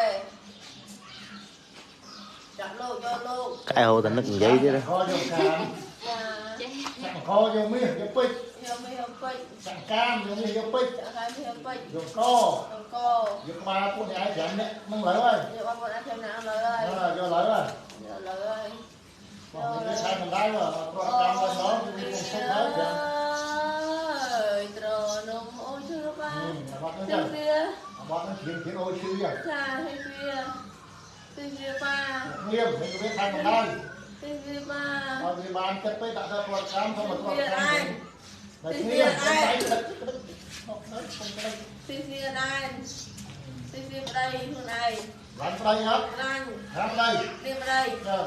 ចាក់លោកយកលោក កែហូតែនឹកនិយាយទៀត កយកកាម ចា ចាក់កយកមាសយកពេជ្រ យកមាសយកពេជ្រ ចាក់កាមយកមាសយកពេជ្រ ចាក់កាមយកពេជ្រ យកក យកក យកក្បាលពួកនេះឯង5នាក់ហ្នឹងលើហើយ យកបងប្អូនឯង5នាក់លើហើយ យកលើហើយ យកលើហើយ បងនេះឆាយមិនដែរបាទប្រតិកម្មដល់ដល់វាពុំសុខហើយចា អើយត្រនំអូឈឺបាទ បាត់ហ្នឹងចាបាត់ហ្នឹងជ្រៀងជ្រៀងអូឈឺចា ចាហើយវាទីវាបាទ ងៀមវាវាឆាយមិនដែរ ទីវាបាទ អត់វាបានចិត្តពេកដាក់ដល់ប្រតិកម្មធម្មប្រតិកម្មតែងៀមតែ ទីវាដែរទីវាប្តីខ្លួនឯង បានប្តីអត់ បាន ហាប្តី នេះប្តី ចា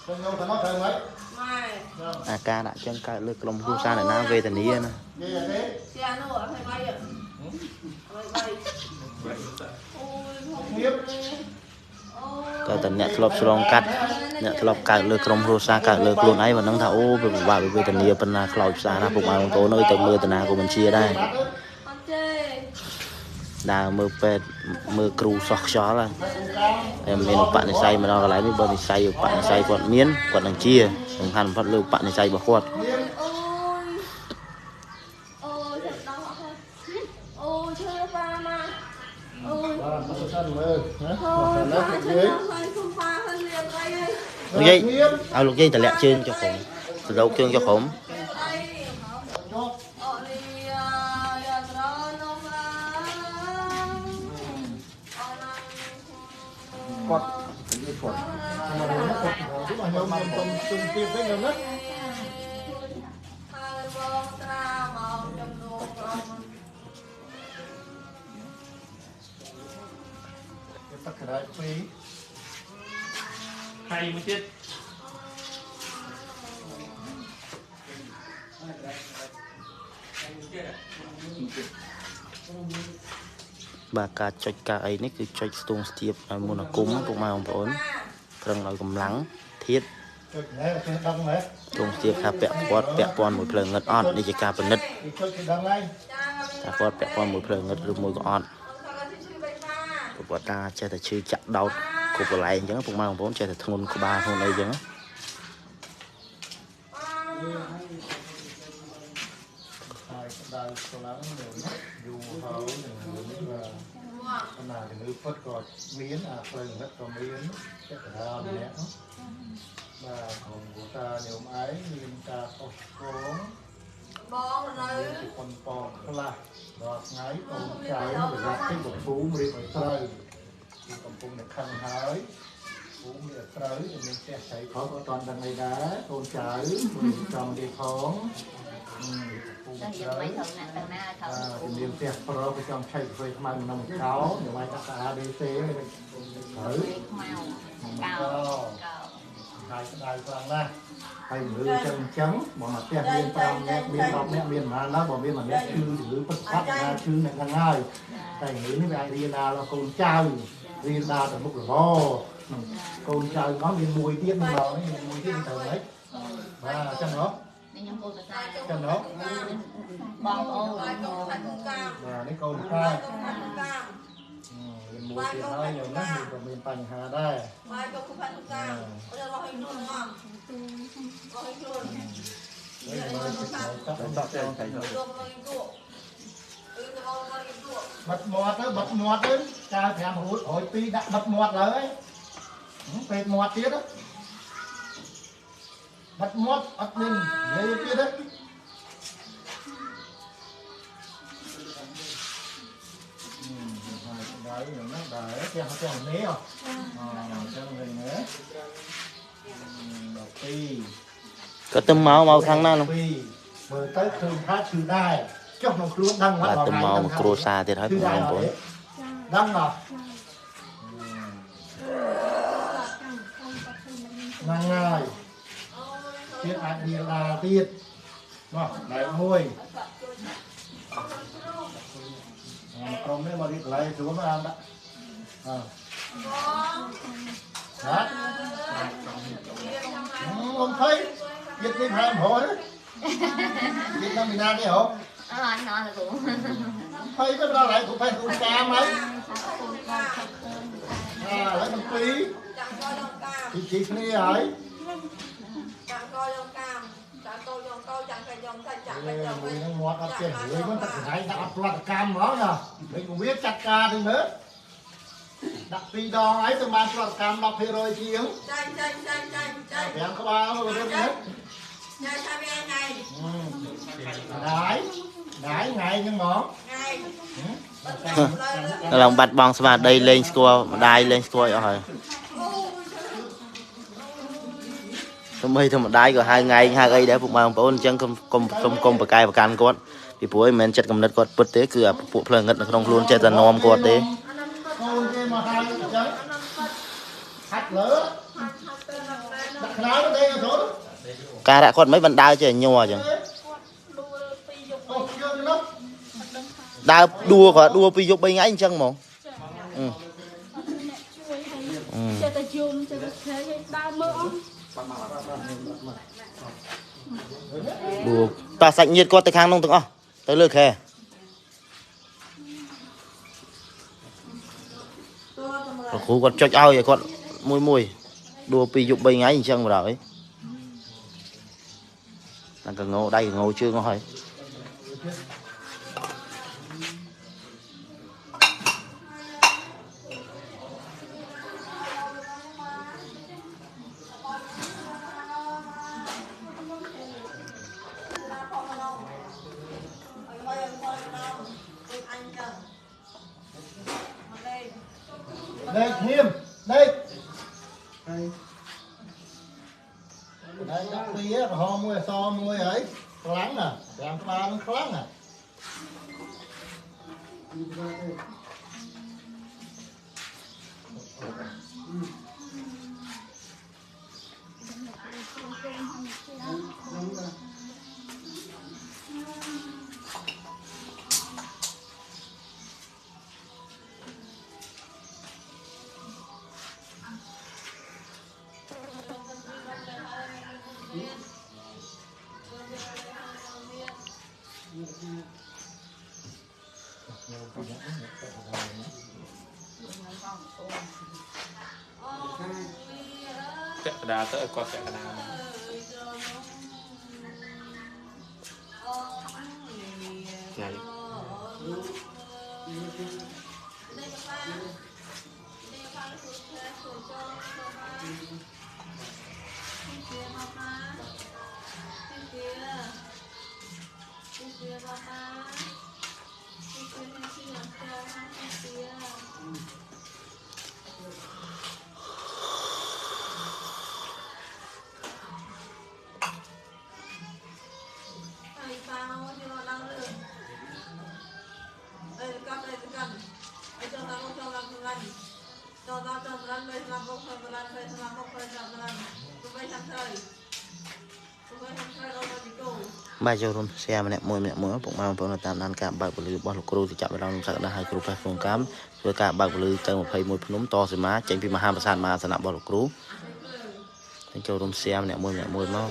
ខ្ញុំយកទៅមកត្រូវមិន អាការដាក់ចឹងកើតលើក្រុមគ្រួសារអ្នកណាវេទនាណាតើតអ្នកធ្លាប់ឆ្លងកាត់អ្នកធ្លាប់កើតលើក្រុមគ្រួសារកើតលើខ្លួនឯងមិនដឹងថាអូវាពិបាកវេទនាប៉ុណ្ណាខ្លោចផ្សាណាពុកម៉ែបងប្អូនអើយទៅមើលតាណាក៏មិនជាដែរដើរមើលពេទ្យមើលគ្រូសោះខ្យល់ហើយមានឧបនិស្ស័យមកដល់កន្លែងនេះបើនិស្ស័យឧបនិស្ស័យគាត់មានគាត់នឹងជាសំខាន់បំផុតលើឧបនិស្ស័យរបស់គាត់លោកយាយឲ្យលោកយាយតម្លាក់ជើងចុះក្រុមសដោកជើងចុះក្រុមគាត់និយាយគាត់មកគាត់ខ្ញុំមកសុំជុំទៀតវិញណាទឹកក្រៅពីរហើយមួយទៀតបាទការចុចការអីនេះគឺចុចស្ទងស្ទាបឲ្យមន្តអាគមពុកម៉ែបងប្អូនប្រឹងឲ្យកម្លាំងធាតុស្ទងស្ទាបថាពាក់ព័ន្ធមួយភ្លើងងឹតអត់នេះជាការពិនិត្យថាគាត់ពាក់ព័ន្ធមួយភ្លើងងឹតឬមួយក៏អត់ព្រោះតាចេះតែឈឺចាក់ដោតគ្រប់កន្លែងអញ្ចឹងពុកម៉ែបងប្អូនចេះតែធ្ងន់ក្បាលធ្ងន់អីអញ្ចឹងហើយដៅស្លាំងយូរហើយណាជំងឺពិតក៏មានអាផ្លូវងឹតក៏មានចិត្តរាម្នាក់បាទក្រុមគ្រួសារញោមឯងមានការខុសឆ្គងបងនៅជាប៉ុនប៉ងខ្លះដល់ថ្ងៃកូនចៅប្រយ័ត្នតិចបភូមិរៀបឲ្យត្រូវគឺកំពុងតែខឹងហើយភូមិរៀបត្រូវមានផ្ទះស្រីផងក៏អត់ទាន់ដឹងអីដែរកូនចៅចំគេផងភូមិត្រូវមានផ្ទះប្រុសក៏ចង់ឆែកកាហ្វេខ្មៅក្នុងកោខ្ញុំឲ្យដាក់ ABC ត្រូវខ្មៅកោហើយក្តៅខ្លាំងណាស់ហើយមើលចឹងចឹងបើមកផ្ទះមាន5នាក់មាន10នាក់មានប៉ុន្មានណាបើមានម្នាក់ឈឺជំងឺពិតប្រាកដណាឈឺអ្នកហ្នឹងហើយតែជំងឺនេះវាអាចរៀនដល់កូនចៅរៀនដល់ទៅមុខរបរកូនចៅនោះមានមួយទៀតមកនេះមានមួយទៀតត្រូវម៉េចបាទចឹងហ៎ ខ្ញុំកូនប្រសា ចឹងហ៎ បងប្អូន បាទនេះកូនប្រសាមានមួយទៀតហើយយ៉ាងណាក៏មានបញ្ហាដែរ បាយកុំផាត់កាមអូនរកឲ្យខ្លួនងំរកឲ្យខ្លួនបិទមាត់ទៅបិទមាត់ទៅកាល5រួច102ដាក់បិទមាត់លើហើយពេកមាត់ទៀតបិទមាត់អត់មាននិយាយទៀតទេ đấy nó đấy theo theo nế không cho mình nữa có tấm máu màu khăn nào không vừa tới thường hát trừ đai chốc nó luôn đăng là tấm máu một crô xa thì thấy cũng không bốn đăng rồi mang ngay tiết ăn đi là tiết rồi lại môi ក្រុមនេះមករៀបកន្លែងស្រួលមកអានដាក់អើណាអូនថៃទៀតនេះ5រយទៀតដល់មីណាទេហ៎ អត់ណោះលោកគ្រូ ថៃទៅដល់ហើយគ្រូផេះគ្រូកាមហើយអើឥឡូវទាំងពីរ ចាំកយកកាម ជីគ្នាហើយ ចាំកយកកាមចាំកយកកោចាំកយកសាច់ចាំកយក មួយហ្នឹងមាត់អត់ចេះរឿយហ្នឹងតែថ្ងៃដាក់អត់ប្រតិកម្មហ្មងណាវិញវាចាត់ការទៅមើលដាក់ពីរដងហើយទៅបានប្រតិកម្ម10%ជាង ចាញ់ចាញ់ចាញ់ចាញ់ចាញ់ 5ក្បាលមកទៅនេះ ញ៉ាំថាវាថ្ងៃ ថ្ងៃថ្ងៃថ្ងៃហ្នឹងហ្មង ថ្ងៃ ឡើងបាត់បង់ស្មារតីលេងស្គាល់ម្ដាយលេងស្គាល់អស់ហើយថ្មីធម្មតាក៏ហៅថ្ងៃហៅអីដែរពុកម៉ែបងប្អូនអញ្ចឹងកុំកុំកុំប្រកែប្រកាន់គាត់ពីព្រោះមិនមែនចិត្តកំណត់គាត់ពិតទេគឺអាពួកផ្លូវងឹតនៅក្នុងខ្លួនចេះតែនាំគាត់ទេ កូនគេមកហៅអញ្ចឹងហាត់លើដាក់ខ្នើយទេចូល ការរៈគាត់មិនបានដើរចេះញ័រអញ្ចឹងដើរដួគាត់ដួពីយប់3ថ្ងៃអញ្ចឹងហ្មងចេះតែយំចេះតែខែឲ្យដើរមើលអស់ដួតាសាច់ញាតិគាត់ទៅខាងនោះទាំងអស់ទៅលើខែគ្រូគាត់ចុចឲ្យគាត់មួយមួយដួពីយប់3ថ្ងៃអញ្ចឹងបណ្ដោយតែកងោដៃកងោជើងអស់ហើយដេកធៀមដេកហើយដេកដាក់ពីក្រហមមួយអសមួយហើយខ្លាំងណា5ក្បាលនឹងខ្លាំងណា ពាក់កណ្ដាលទៅឲ្យគាត់ពាក់កណ្ដាលថ្ងៃបាទចូលរួម share ម្នាក់មួយម្នាក់មួយពុកម៉ែបងប្អូនតាមដានការបើកពលឺរបស់លោកគ្រូទៅចាប់អារម្មណ៍សក្តាឲ្យគ្រូប៉េះក្នុងកម្មធ្វើការបើកពលឺទៅ21ភ្នំតសីមាចេញពីមហាប្រាសាទមហាអាសនៈរបស់លោកគ្រូចូលរួម share ម្នាក់មួយម្នាក់មួយមក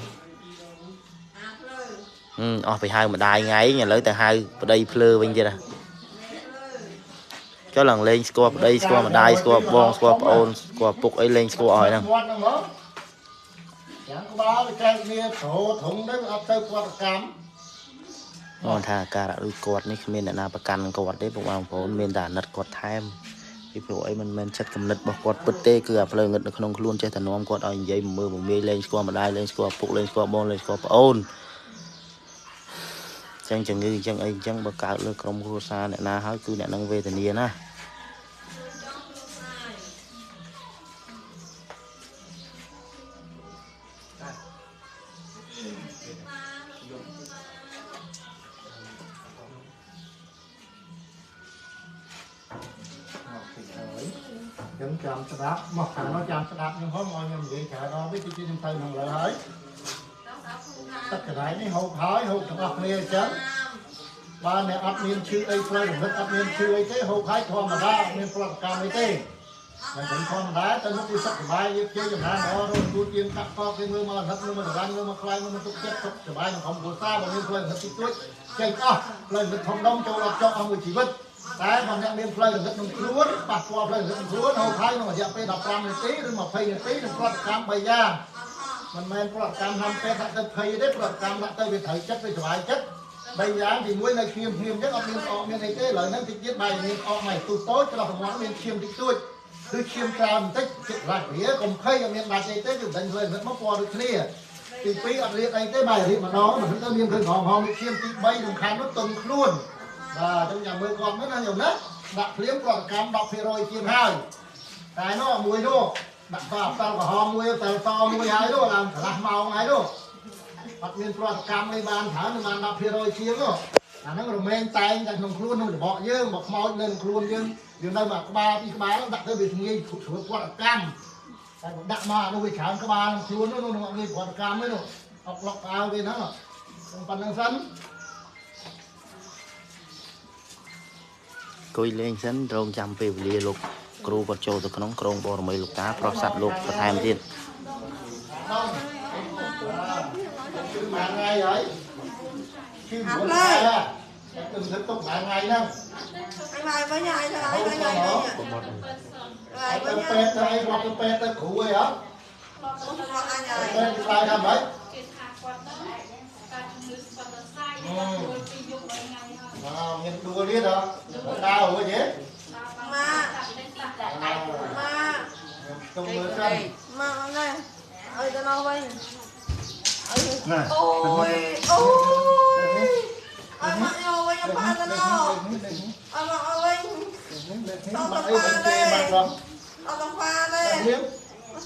អស់ไปហៅម្ដាយថ្ងៃឥឡូវទៅហៅប្តីភ្លើវិញទៀតចុះឡើងលេងស្គាល់ប្តីស្គាល់ម្ដាយស្គាល់បងស្គាល់ប្អូនស្គាល់ពុកអីលេងស្គាល់អស់ហើយហ្នឹង យ៉ាងក្បាលវាចែកគ្នាធោធំទៅអត់ទៅប្រតិកម្ម គាត់ថាការរដូចគាត់នេះគ្មានអ្នកណាប្រកាន់គាត់ទេពុកបងប្អូនមានតែអាណិតគាត់ថែមពីព្រោះអីមិនមែនចិត្តគំនិតរបស់គាត់ពិតទេគឺអាផ្លូវងឹតនៅក្នុងខ្លួនចេះតែនាំគាត់ឲ្យនិយាយមើលមមាយលេងស្គាល់ម្ដាយលេងស្គាល់ពុកលេងស្គាល់បងលេងស្គាល់ប្អូនចឹងជំងឺចឹងអីចឹងបើកើតលើក្រុមគ្រួសារអ្នកណាហើយគឺអ្នកនឹងវេទនាណា ខ្ញុំចាំស្ដាប់មកខាងនោះចាំស្ដាប់ខ្ញុំផងឲ្យខ្ញុំនិយាយច្រើនដល់វិញទីខ្ញុំទៅក្នុងលើហើយទឹកកន្លែងនេះហូបហើយហូបទាំងអស់គ្នាអញ្ចឹងបើអ្នកអត់មានឈឺអីផ្លូវរំលឹកអត់មានឈឺអីទេហូបហើយធម្មតាអត់មានប្រតិកម្មអីទេតែធម្មតាទៅមុខវាសុខសប្បាយយើងជ័យចំណានល្អរស់គូទៀនកាក់កបគេមើលមកអាណិតមើលមករ៉ាន់មើលមកខ្លាយមើលមកទុកចិត្តសុខសប្បាយក្នុងក្រុមគ្រួសារបើមានផ្លូវរំលឹកតិចតួចចេញអស់ផ្លូវរំលឹកធំដុំចូលអត់ចោលអស់មួយជីវិតតែបើអ្នកមានផ្លូវរំលឹកក្នុងខ្លួនប៉ះពាល់ផ្លូវរំលឹកក្នុងខ្លួនហូបហើយក្នុងរយៈពេល15នាទីឬ20នាទីនឹងប្រតិកម្ម3យ៉ាងមិនមែនប្រតិកម្មហាំពេទ្យដាក់ទៅភ័យទេប្រតិកម្មដាក់ទៅវាត្រូវចិត្តវាសុបាយចិត្ត3យ៉ាងទី1នៅឈាមភ្លាមអញ្ចឹងអត់មានអកមានអីទេឥឡូវហ្នឹងតិចទៀតបែរមានអកមកទូតូចច្រោះប្រមាណមានឈាមតិចតួចគឺឈាមច្រើនបន្តិចចិត្តរាច់វាកុំភ័យអត់មានដាច់អីទេគឺមិនដឹងផ្លូវរំលឹកមកពណ៌ដូចគ្នាទី2អត់រៀបអីទេបែររៀបម្ដងមិនទៅមានឃើញក្រហមឈាមទី3សំខាន់នោះតុនខ្លួនបាទអញ្ចឹងចាំមើលគាត់មើលណាញោមណាដាក់ភ្លាមប្រតិកម្ម10%ជាងហើយតែនោះមួយនោះដាក់បាផ្សាល់ក្រហមមួយផ្សាល់សមួយហើយនោះឡើងកន្លះម៉ោងហើយនោះអត់មានប្រតិកម្មអីបានច្រើនបាន10%ជាងនោះអាហ្នឹងរមែងតែងតែក្នុងខ្លួនក្នុងរបកយើងមកខ្មោចនៅក្នុងខ្លួនយើងយើងនៅមកក្បាលពីក្បាលដាក់ទៅវាងាយស្រួលប្រតិកម្មតែបើដាក់មកអានោះវាច្រើនក្បាលក្នុងខ្លួននោះនោះងាយប្រតិកម្មទេនោះ អុកឡុកផ្អើវាហ្នឹងប៉ុណ្្នឹងសិន អង្គុយលេងសិនរងចាំពេលវេលាលោកគ្រូគាត់ចូលទៅក្នុងក្រុងបរមីលោកតាប្រសាទលោកបន្ថែមទៀត គឺមួយថ្ងៃហើយគឺមួយថ្ងៃតែគឺធ្វើទុកមួយថ្ងៃហ្នឹង អញមកវិញអញទៅអញវិញអញវិញ អញទៅពេទ្យទៅអីគាត់ទៅពេទ្យទៅគ្រូអីហ៎ មកអញហើយ ពេទ្យឆ្លើយថាម៉េច គេថាគាត់ទៅការជំងឺស្បត់សៃគាត់ដួលពីយប់3ថ្ងៃហើយ អើមានដួលទៀតហ៎ដើររួចទេ ម៉ា ម៉ាខ្ញុំស្ទង់មើលសិន ម៉ាអត់ដែរឲ្យទៅនោះវិញអូយអូយឲ្យម៉ាក់យកវិញប៉ាទៅនោះឲ្យម៉ាក់ឲ្យវិញ តោះប៉ាទេ អត់ប៉ាទេ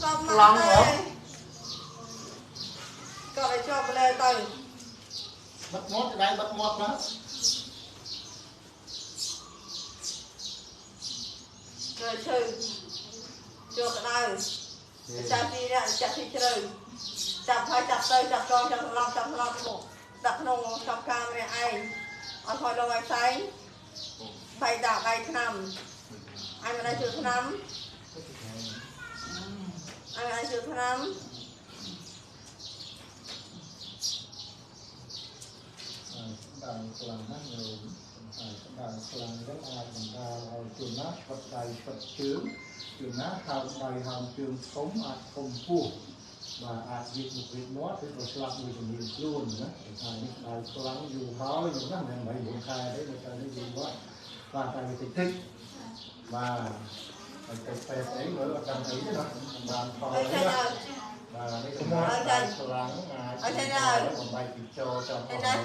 សំ ឡង់ហ៎ ក៏ឲ្យជាប់លែទៅ បិទមាត់ដៃបិទមាត់ណា ទៅឈើចូលក្តៅចាប់ទីនេះចាប់ទីជ្រៅចាប់ហើយចាប់ទៅចាប់ចងចាប់ស្លាប់ចាប់ស្លាប់មកដាក់ក្នុងចាប់ការម្នាក់ឯងអត់ខ້ອຍលងឲ្យផ្សែងបៃដាក់ដៃឆ្នាំអញមិនได้ជួយឆ្នាំអញមិនได้ជួយឆ្នាំ ដៅខ្លាំងណាស់ញោមហើយដៅខ្លាំងហ្នឹងអាចបណ្ដាលឲ្យជួនណាឆ្វិតដៃឆ្វិតជើងជួនណាហើមដៃហើមជើងធំអាចធំពោះបាទអាចវិមុខវិមាត់ឬក៏ស្លាប់មួយជំនាញខ្លួនណាហើយនេះដៅខ្លាំងយូរហើយញោមណាមិនមែន8 9ខែទេមកទៅនេះយូរហើយបាទតែវាតិចតិចបាទហើយទៅពេទ្យអីមើលអត់ដឹងអីទេណាបានផលទេណាបាទនេះគឺដៅខ្លាំងអាចបំបីពីចោចំអស់ហើយ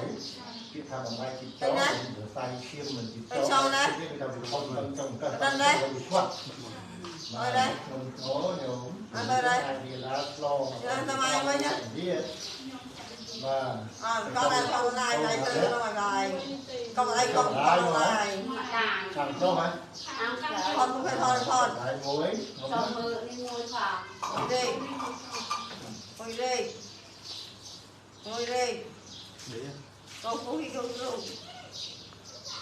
ពាក្យថាបំបីពីចោរសៃឈាមមិនពីចោវាគេថាវាខំចង់កឹះតែវាឆ្វាត់បាទក្នុងធ្ងរញោម អត់ដែរ វាឡាឆ្លង ទៅមកវិញ ទៀតបាទ អើកូនឯងកូនឯងទៅនោះហើយកុំអីកុំកុំហើយ ចាំចុះហើយ ថតមួយថតថត ហើយមួយ ចូលមើលនេះមួយផង លេខមួយលេខមួយលេខកូនពុះកូនគ្រូ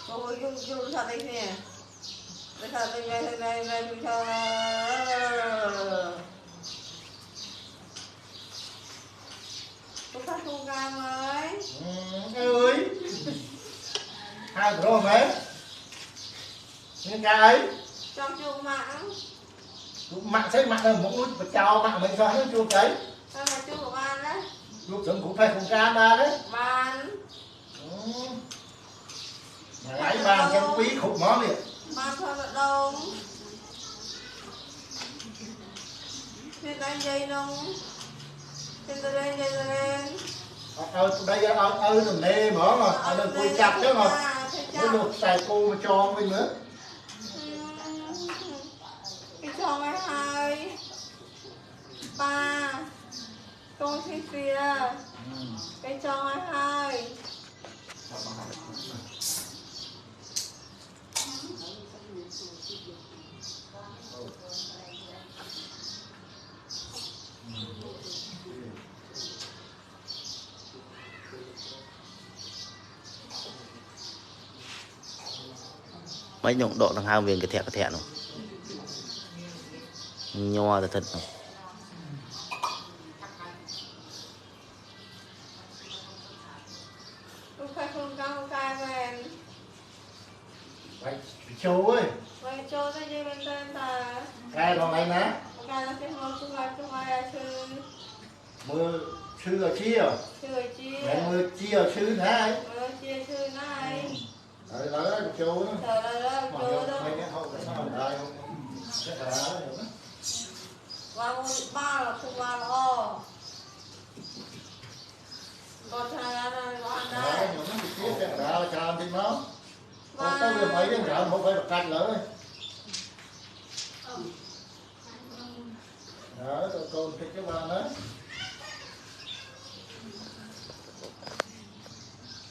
កូនពុះគ្រូថាអីនេះតែថាតែតែតែតែថាពុះថាគូកាមអើយ អើយហើយប្រុសមែនមានការអី ចង់ជួបម៉ាក់ ជួបម៉ាក់ស្អីម៉ាក់នៅមុខនោះបចោម៉ាក់មិនសោះនោះជួបស្អី តែមកជួបបានណា ជួបត្រឹមគ្រូផេះគ្រូកាបានទេ បាន ថ្ងៃបានចឹងពីរគ្រប់ហ្មងនេះ បានផងម្ដងមានតែនិយាយនោះមានតែនិយាយតែ អត់ឲ្យប្តីឲ្យឪទំនេរហ្មងអត់នឹងអង្គុយចាប់ចឹងហ៎មើលលោកខ្សែគោមកចងវិញមើល គេចងឲ្យហើយប៉ាកូនស៊ីសៀគេចងឲ្យហើយ មិនខ្ញុំដកដង្ហើមវាកធាក់កធាក់នោះញ័រទៅទឹកនោះ អូខេខ្លួនកៅកែមែន បាច់ចូលអើយ បាច់ចូលទៅនិយាយមែនតើតា កែដល់ថ្ងៃណា កែដល់ទីមកជួយជួយឈឺ មើលឈឺឲ្យជា ឈឺឲ្យជា មែនមើលជាឲ្យឈឺណាហើយ មើលជាឈឺណាហើយ ហើយឡើយចូល ទៅឡើយចូលទៅ ថ្ងៃនេះហូបតែមិនដែរចេះតាណា វ៉ាមួយបាល់គឺវ៉ាល្អក៏ថាណាវ៉ាដែរ ខ្ញុំនឹងវាចេះតាច្រើនតិចមកទៅវាមិនអីច្រើនហូបឲ្យប្រកាច់លើហើយទៅកូនតិចទៅបានណា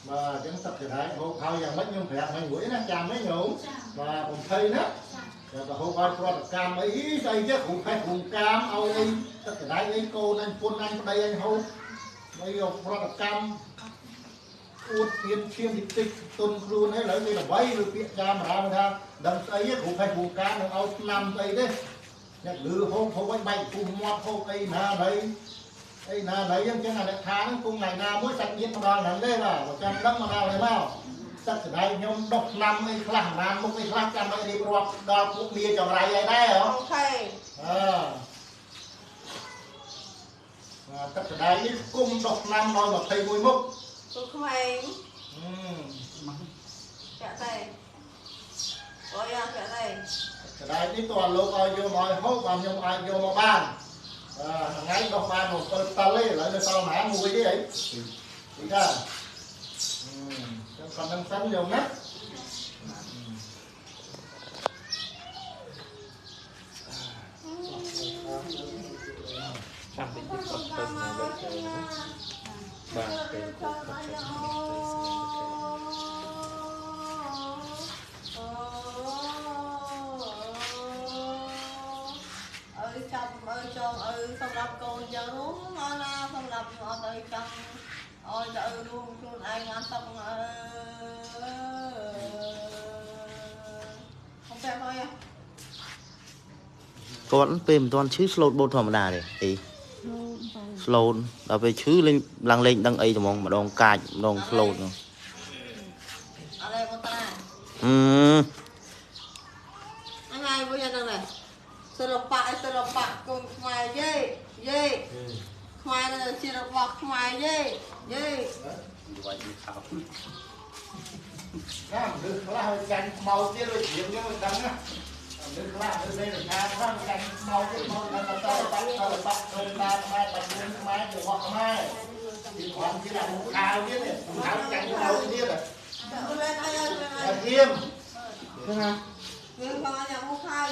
បាទអញ្ចឹងទឹកចរ៉ៃហូបហើយយ៉ាងម៉េចខ្ញុំប្រាប់ឲ្យមួយណាចាំទេញោមបាទបំភ័យណាតែទៅហូបឲ្យប្រតិកម្មអីស្អីទេគ្រូផេះគ្រូកាមឲ្យអីទឹកចរ៉ៃអីកូនអញពុនអញប្តីអញហូប ហើយយកប្រតិកម្មអួតមានឈាមតិចតិចទុនខ្លួនហើយឡើយវាអ្វីឬពាក្យកាមរាមថាដឹងស្អីគ្រូផេះគ្រូការនឹងឲ្យឆ្នាំស្អីទេអ្នកលឺហូបហូបឲ្យបែកពុះមាត់ហូបអីណាណីអីណាណីអញ្ចឹងអាអ្នកថាហ្នឹងគង់ថ្ងៃណាមួយសាច់ញាតិមកដល់ហ្នឹងទេបាទបើចាំដឹងមកដល់ហើយមកទឹកស្ដាយខ្ញុំដុសឆ្នាំអីខ្លះណាមុខអីខ្លះចាំឲ្យរៀបរាប់ដល់ពួកមាចង្រៃអីដែរហ៎ អូខេអឺទឹកស្ដាយនេះគុំដុសឆ្នាំដល់21មុខ ពួកក្មេងចាក់តែអូយ៉ាចាក់តែ ស្ដាយនេះតើលោកឲ្យយកមកឲ្យហូបបានខ្ញុំអាចយកមកបានអឺថ្ងៃដោះបាន7តលទេឥឡូវនៅសល់ប៉ុន្មានមួយទេអីទីតាចឹងប៉ុណ្្នឹងសិនយកណា ចាំតិចទៀតគាត់ទៅណាវិញទៅណាបាទពេលគាត់ទៅ អើចាប់អើចង់អើសម្រាប់កូនយ៉ាងរួមមកណាសម្រាប់អត់អើចង់ឲ្យទៅរួមខ្លួនឯងបានសុខអើខ្ញុំតែហើយ គាត់ពេលមិនទាន់ឈឺ slow បូតធម្មតាទេអី slow ដល់ពេលឈឺលេងឡើងលេងដឹងអីត្មងម្ដងកាចម្ដង slow ហ្នឹង អរេមកតា អឺអញហើយវិញហ្នឹងដែរសិល្បៈអីសិល្បៈកូនខ្មែរយេយេខ្មែរនៅជារបស់ខ្មែរយេយេ វាយខោ ណាមនុស្សខ្លះឲ្យចាញ់ខ្មោចទៀតដូចរៀងយើងមិនដឹងណាមនុស្សខ្លះនៅលេខាខ្លះចាញ់ខ្មោចទៀតមកដល់តបាក់តបាក់ដូនតាខ្មែរបាច់ខ្លួនខ្មែររបស់ខ្មែរពីព្រមទៀតអាមុខខោទៀតខោចាញ់ខ្មោចទៀត ទៅលេងអីលេងអី អាធៀម ណាយើងផងញ៉ាំមុខខៅ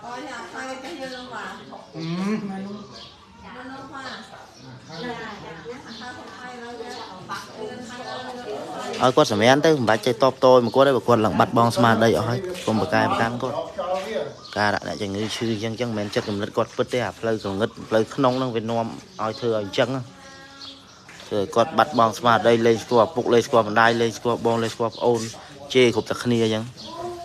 អញញ៉ាំខៅចេះយើងមក អឺ មកមក ឲ្យគាត់សម្រានទៅមិនបាច់ចេះតបតមកគាត់ទេបើគាត់ឡើងបាត់បង់ស្មារតីអស់ហើយកុំប្រកែប្រកាន់គាត់ការដាក់អ្នកជំងឺឈឺអញ្ចឹងអញ្ចឹងមិនមែនចិត្តគំនិតគាត់ពិតទេអាផ្លូវកងឹតផ្លូវក្នុងហ្នឹងវានាំឲ្យធ្វើឲ្យអញ្ចឹងធ្វើឲ្យគាត់បាត់បង់ស្មារតីលេងស្គាល់ឪពុកលេងស្គាល់ម្ដាយលេងស្គាល់បងលេងស្គាល់ប្អូនជេរគ្រប់តែគ្នាអញ្ចឹង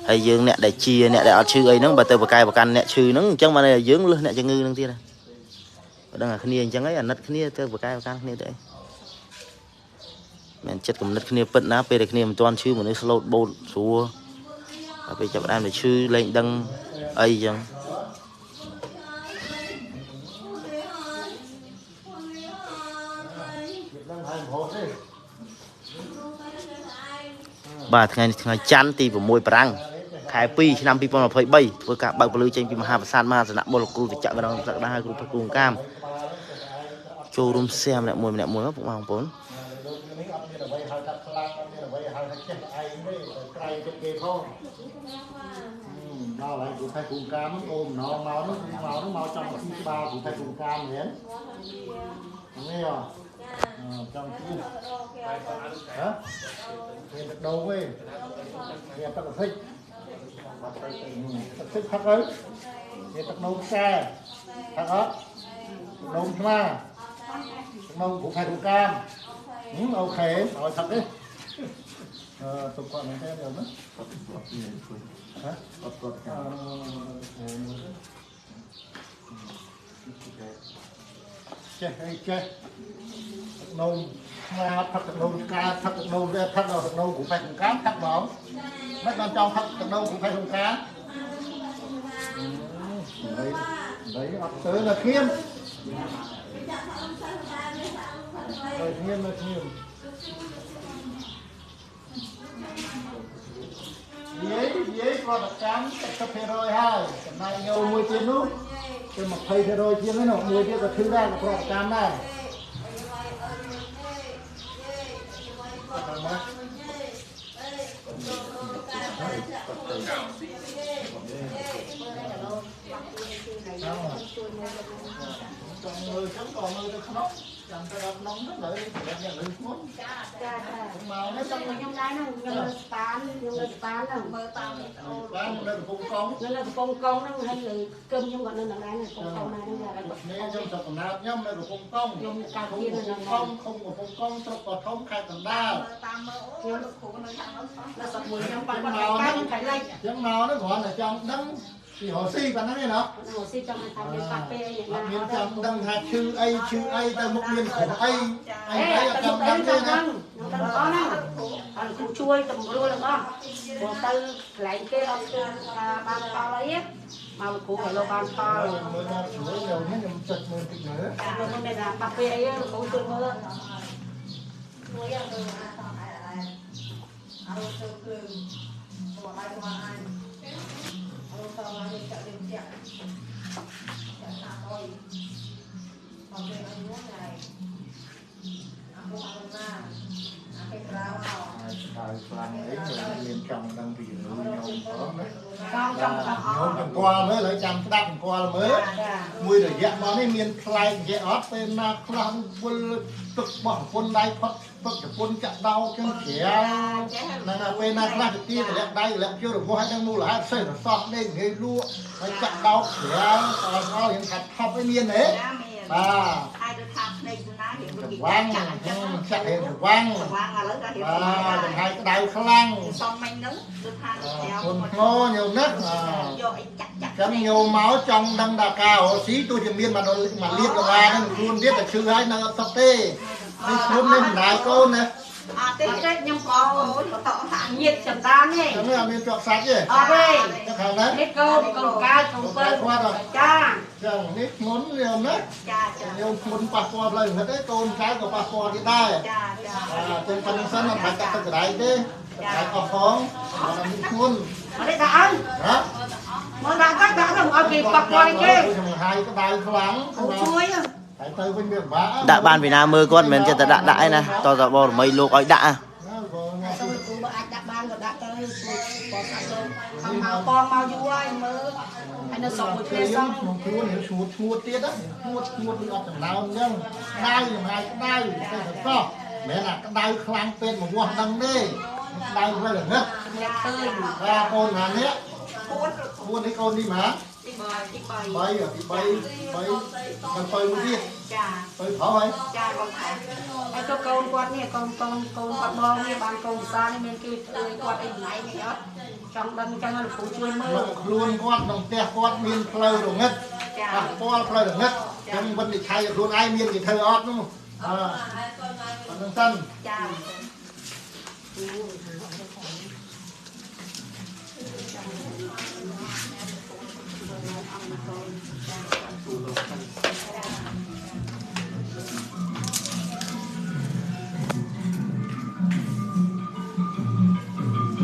ហើយយើងអ្នកដែលជាអ្នកដែលអត់ឈឺអីហ្នឹងបើទៅប្រកែប្រកាន់អ្នកឈឺហ្នឹងអញ្ចឹងបានយើងលឹះអ្នកជំងឺហ្នឹងទៀតបើដឹងអាគ្នាអញ្ចឹងឯងអាណិតគ្នាទៅប្រកែប្រកាន់គ្នាទៅអីមិនចិត្តគំនិតគ្នាពិតណាពេលដែលគ្នាមិនទាន់ឈឺមនុស្សស្លូតបូតស្រួលដល់ពេលចាប់ដើមទៅឈឺលែងដឹងអីអញ្ចឹងបាទថ្ងៃនេះថ្ងៃច័ន្ទទី6ប្រាំងខែ2ឆ្នាំ2023ធ្វើការបើកពលឺចេញពីមហាប្រាសាទមហាសនៈបុលគ្រូតិចកណ្ដងសក្តាគ្រូគ្រូកាមចូលរួមសែម្នាក់មួយម្នាក់មួយមកពុកម៉ែបងប្អូន នេះអត់មានអ្វីហៅថាខ្លាំងអត់មានអ្វីហៅថាចេះឯងទេតែក្រែងចិត្តគេផងដល់ហើយគ្រូថៃគ្រូកាមអូមណងមកនោះមកនោះមកចង់ទីក្បាលគ្រូថៃគ្រូកាមមែននេះហ៎ចង់ទីហ៎មានទឹកដូងទេមានទឹកសិចទឹកសិចផឹកទៅមានទឹកនោមខ្សែផឹកអត់នោមឆ្មាទឹកនោមគ្រូថៃគ្រូកាមអូខេឲ្យផឹកទេអឺសុំគាត់មែនទេណាហ៎អត់គាត់កាចេះអីចេះទឹកនោមឆ្មាផឹកទឹកនោមឆ្កាផឹកទឹកនោមវាផឹកដល់ទឹកនោមគ្រូផេះគ្រូកាមផឹកហ្មងមិនបានចង់ផឹកទឹកនោមគ្រូផេះគ្រូកាមដីអត់ទៅនៅធៀមនៅធៀមនៅធៀមនិយាយប្រតិកម្ម70%ហើយចំណែកញោមមួយទៀតនោះទៅ20%ជាងនោះមួយទៀតក៏ឈឺដែរក៏ប្រតិកម្មដែរចង់មើលចឹងក៏មើលទៅក្នុងចាំទៅដល់ក្នុងទៅលើសម្រាប់អ្នកលឺធ្ងន់ ចាចា មកនេះ ចង់ខ្ញុំដែរហ្នឹងខ្ញុំនៅស្ប៉ានខ្ញុំ ខ្ញុំនៅជប៉ុនហ្នឹង មើលតាមវីដេអូ បាននៅកំពង់កុង នៅកំពង់កុងហ្នឹងហើយគឹមខ្ញុំក៏នៅនឹងដែរកំពង់កុងដែរហ្នឹង នេះខ្ញុំស្រុកកំណើតខ្ញុំនៅកំពង់កុង ខ្ញុំកើតជានៅ កំពង់ឃុំកំពង់កុងស្រុកកោះធំខេត្តកណ្ដាល មើលតាមមើលអូលោកគ្រូនៅខាងនោះ នៅស្រុកមួយខ្ញុំបានគាត់កាខ្ញុំថៃលិច ចឹងមកហ្នឹងគ្រាន់តែចង់ដឹងពីរកស៊ីប៉ុណ្ណឹងឯណោះ រកស៊ីចង់ថាមានបាក់ពេលអីយ៉ាងណា មានចង់ដឹងថាឈឺអីឈឺអីទៅមុខមានគ្រោះអីអីអីអត់ចង់ដឹងទេណា ហ្នឹងទាំងអស់ហ្នឹងអត់គ្រូជួយតម្រួលទាំងអស់ព្រោះទៅកន្លែងគេអត់ឃើញថាបានផលអីមកលោកគ្រូឲ្យលោកបានផល មើលមកជួយខ្ញុំខ្ញុំចុចមើលតិចមើល លោកមិនថាបាក់ពេលអីលោកគ្រូជួយមើល មួយយ៉ាងទៅអាតអែអែអរទៅភ្លើងមកបាយមកអញអរតមកនេះចាក់ចាក់ចាក់តាអុយមកពេលអញនោះណៃអាពួកអាណាអាគេក្រៅអោ ហើយខ្លាំងអីមានចង់ដឹងពីជំងឺខ្ញុំផងណា ចង់ចង់ ខ្ញុំចង្កល់មើលហើយចាំស្ដាប់ចង្កល់មើលមួយរយៈមកនេះមានប្លែកនិយាយអត់ពេលណាខ្លះវិលទឹកបោះប្រពន្ធដៃផុតទឹកប្រពន្ធចាក់ដោចឹងជ្រាលហ្នឹងហើយពេលណាខ្លះទៅទីតម្លាក់ដៃតម្លាក់ជើងរង្វាស់ឲ្យដឹងមូលហេតុសេះរសោះដេកងាយលក់ហើយចាក់ដោជ្រាលអត់អត់រៀងខាត់ថប់អីមានទេបាទ ហើយទៅថាភ្នែកទៅណារៀង ចង្វាំងចាក់រៀងចង្វាំង ចង្វាំងឥឡូវដល់រៀង បាទចំហាយក្តៅខ្លាំង សំមិញហ្នឹងគឺថា ធ្ងន់ធ្ងរញោមណា យកអីចាក់ចាក់ ចឹងញោមមកចង់ដឹងថាការរកស៊ីទោះជាមានមកមកលៀបដលាហ្នឹងខ្លួនទៀតតែឈឺហើយនៅអត់សុខទេនេះខ្លួននេះមិនដែរកូនណា អត់ទេខ្ញុំក៏អូនក៏តថា ញាតចន្ទានេះ ហ្នឹងអត់មានជាប់សាច់ទេ អត់ទេ ខាងណា នេះកូនកូនកើតកូនពៅចា ចឹងនេះធ្ងន់ញោមណា ចាចា ញោមធ្ងន់ប៉ះពាល់ផ្លូវងឹតទេកូនចៅក៏ប៉ះពាល់ទៀតដែរ ចាចា ចឹងប៉ុណ្្នឹងសិនអត់បាច់កាត់ទឹកកដៃទេតែអស់ផងអត់មានធ្ងន់ អត់ទេដាក់អើ ហ៎ មកដាក់ទៅដាក់ទៅឲ្យគេប៉ះពាល់គេ ខ្ញុំហាយក្តៅខ្លាំង ជួយ តែទៅវិញវាពិបាក ដាក់បានពីណាមើលគាត់មិនមែនចិត្តតែដាក់ដាក់ឯណាតតបរមីលោកឲ្យដាក់ សូមលោកគ្រូបើអាចដាក់បានក៏ដាក់ទៅជួយបងស្អាតលោកខំមកបងមកយូរហើយមើលហើយនៅស្រុកមួយគ្នាសោះ ក្នុងខ្លួនរៀងឈួតឈួតទៀតណាឈួតឈួតវាអត់ចំណោមអញ្ចឹងក្តៅចំហាយក្តៅទៅសោះមិនមែនអាក្តៅខ្លាំងពេកមកវាស់ដឹងទេក្តៅផ្លូវល្ងឹត ឃើញ បាទកូនណានេះ4នេះកូននេះមក ទី3ទី3 3ទី3 3មិនទៅមួយទៀត ចា ទៅប្រុសហើយ ចាកូនថែ ហើយទៅកូនគាត់នេះកូនកូនកូនគាត់បងនេះបានកូនពិសានេះមានគេធ្វើគាត់អីណៃអីអត់ចង់ដឹងចឹងលោកគ្រូជួយមើល ខ្លួនគាត់ក្នុងផ្ទះគាត់មានផ្លូវរងឹតប៉ះពាល់ផ្លូវរងឹតចឹងវិនិច្ឆ័យខ្លួនឯងមានគេធ្វើអត់នោះអើប៉ុណ្្នឹងសិន ចា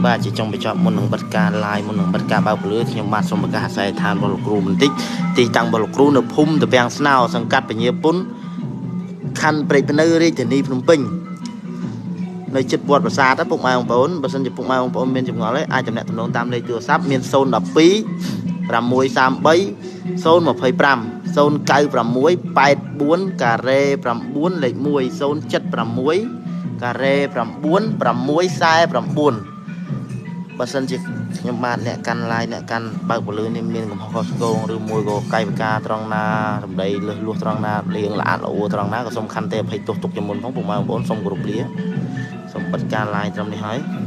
បាទជាចុងបញ្ចប់មុននឹងបិទការ live មុននឹងបិទការបើកពលឺខ្ញុំបាទសូមប្រកាសអាស័យដ្ឋានរបស់លោកគ្រូបន្តិចទីតាំងរបស់លោកគ្រូនៅភូមិត្រពាំងស្នោសង្កាត់ពញាពុនខណ្ឌព្រែកព្នៅរាជធានីភ្នំពេញនៅជិតវត្តប្រាសាទពុកម៉ែបងប្អូនបើសិនជាពុកម៉ែបងប្អូនមានចម្ងល់ទេអាចទំនាក់ទំនងតាមលេខទូរស័ព្ទមាន012 633 025 096 84ការ៉េ9លេខ1 076ការ៉េ9 649បើសិនជាខ្ញុំបាទអ្នកកាន់ live អ្នកកាន់បើកពលឺនេះមានកំហុសខុសឆ្គងឬមួយក៏កាយវិការត្រង់ណាសម្ដីលឹះលួសត្រង់ណាលៀងល្អល្អត្រង់ណាក៏សូមខន្តីអភ័យទោសទុកជាមុនផងពុកម៉ែបងប្អូនសូមគោរពលាសូមបិទការ live ត្រឹមនេះហើយ។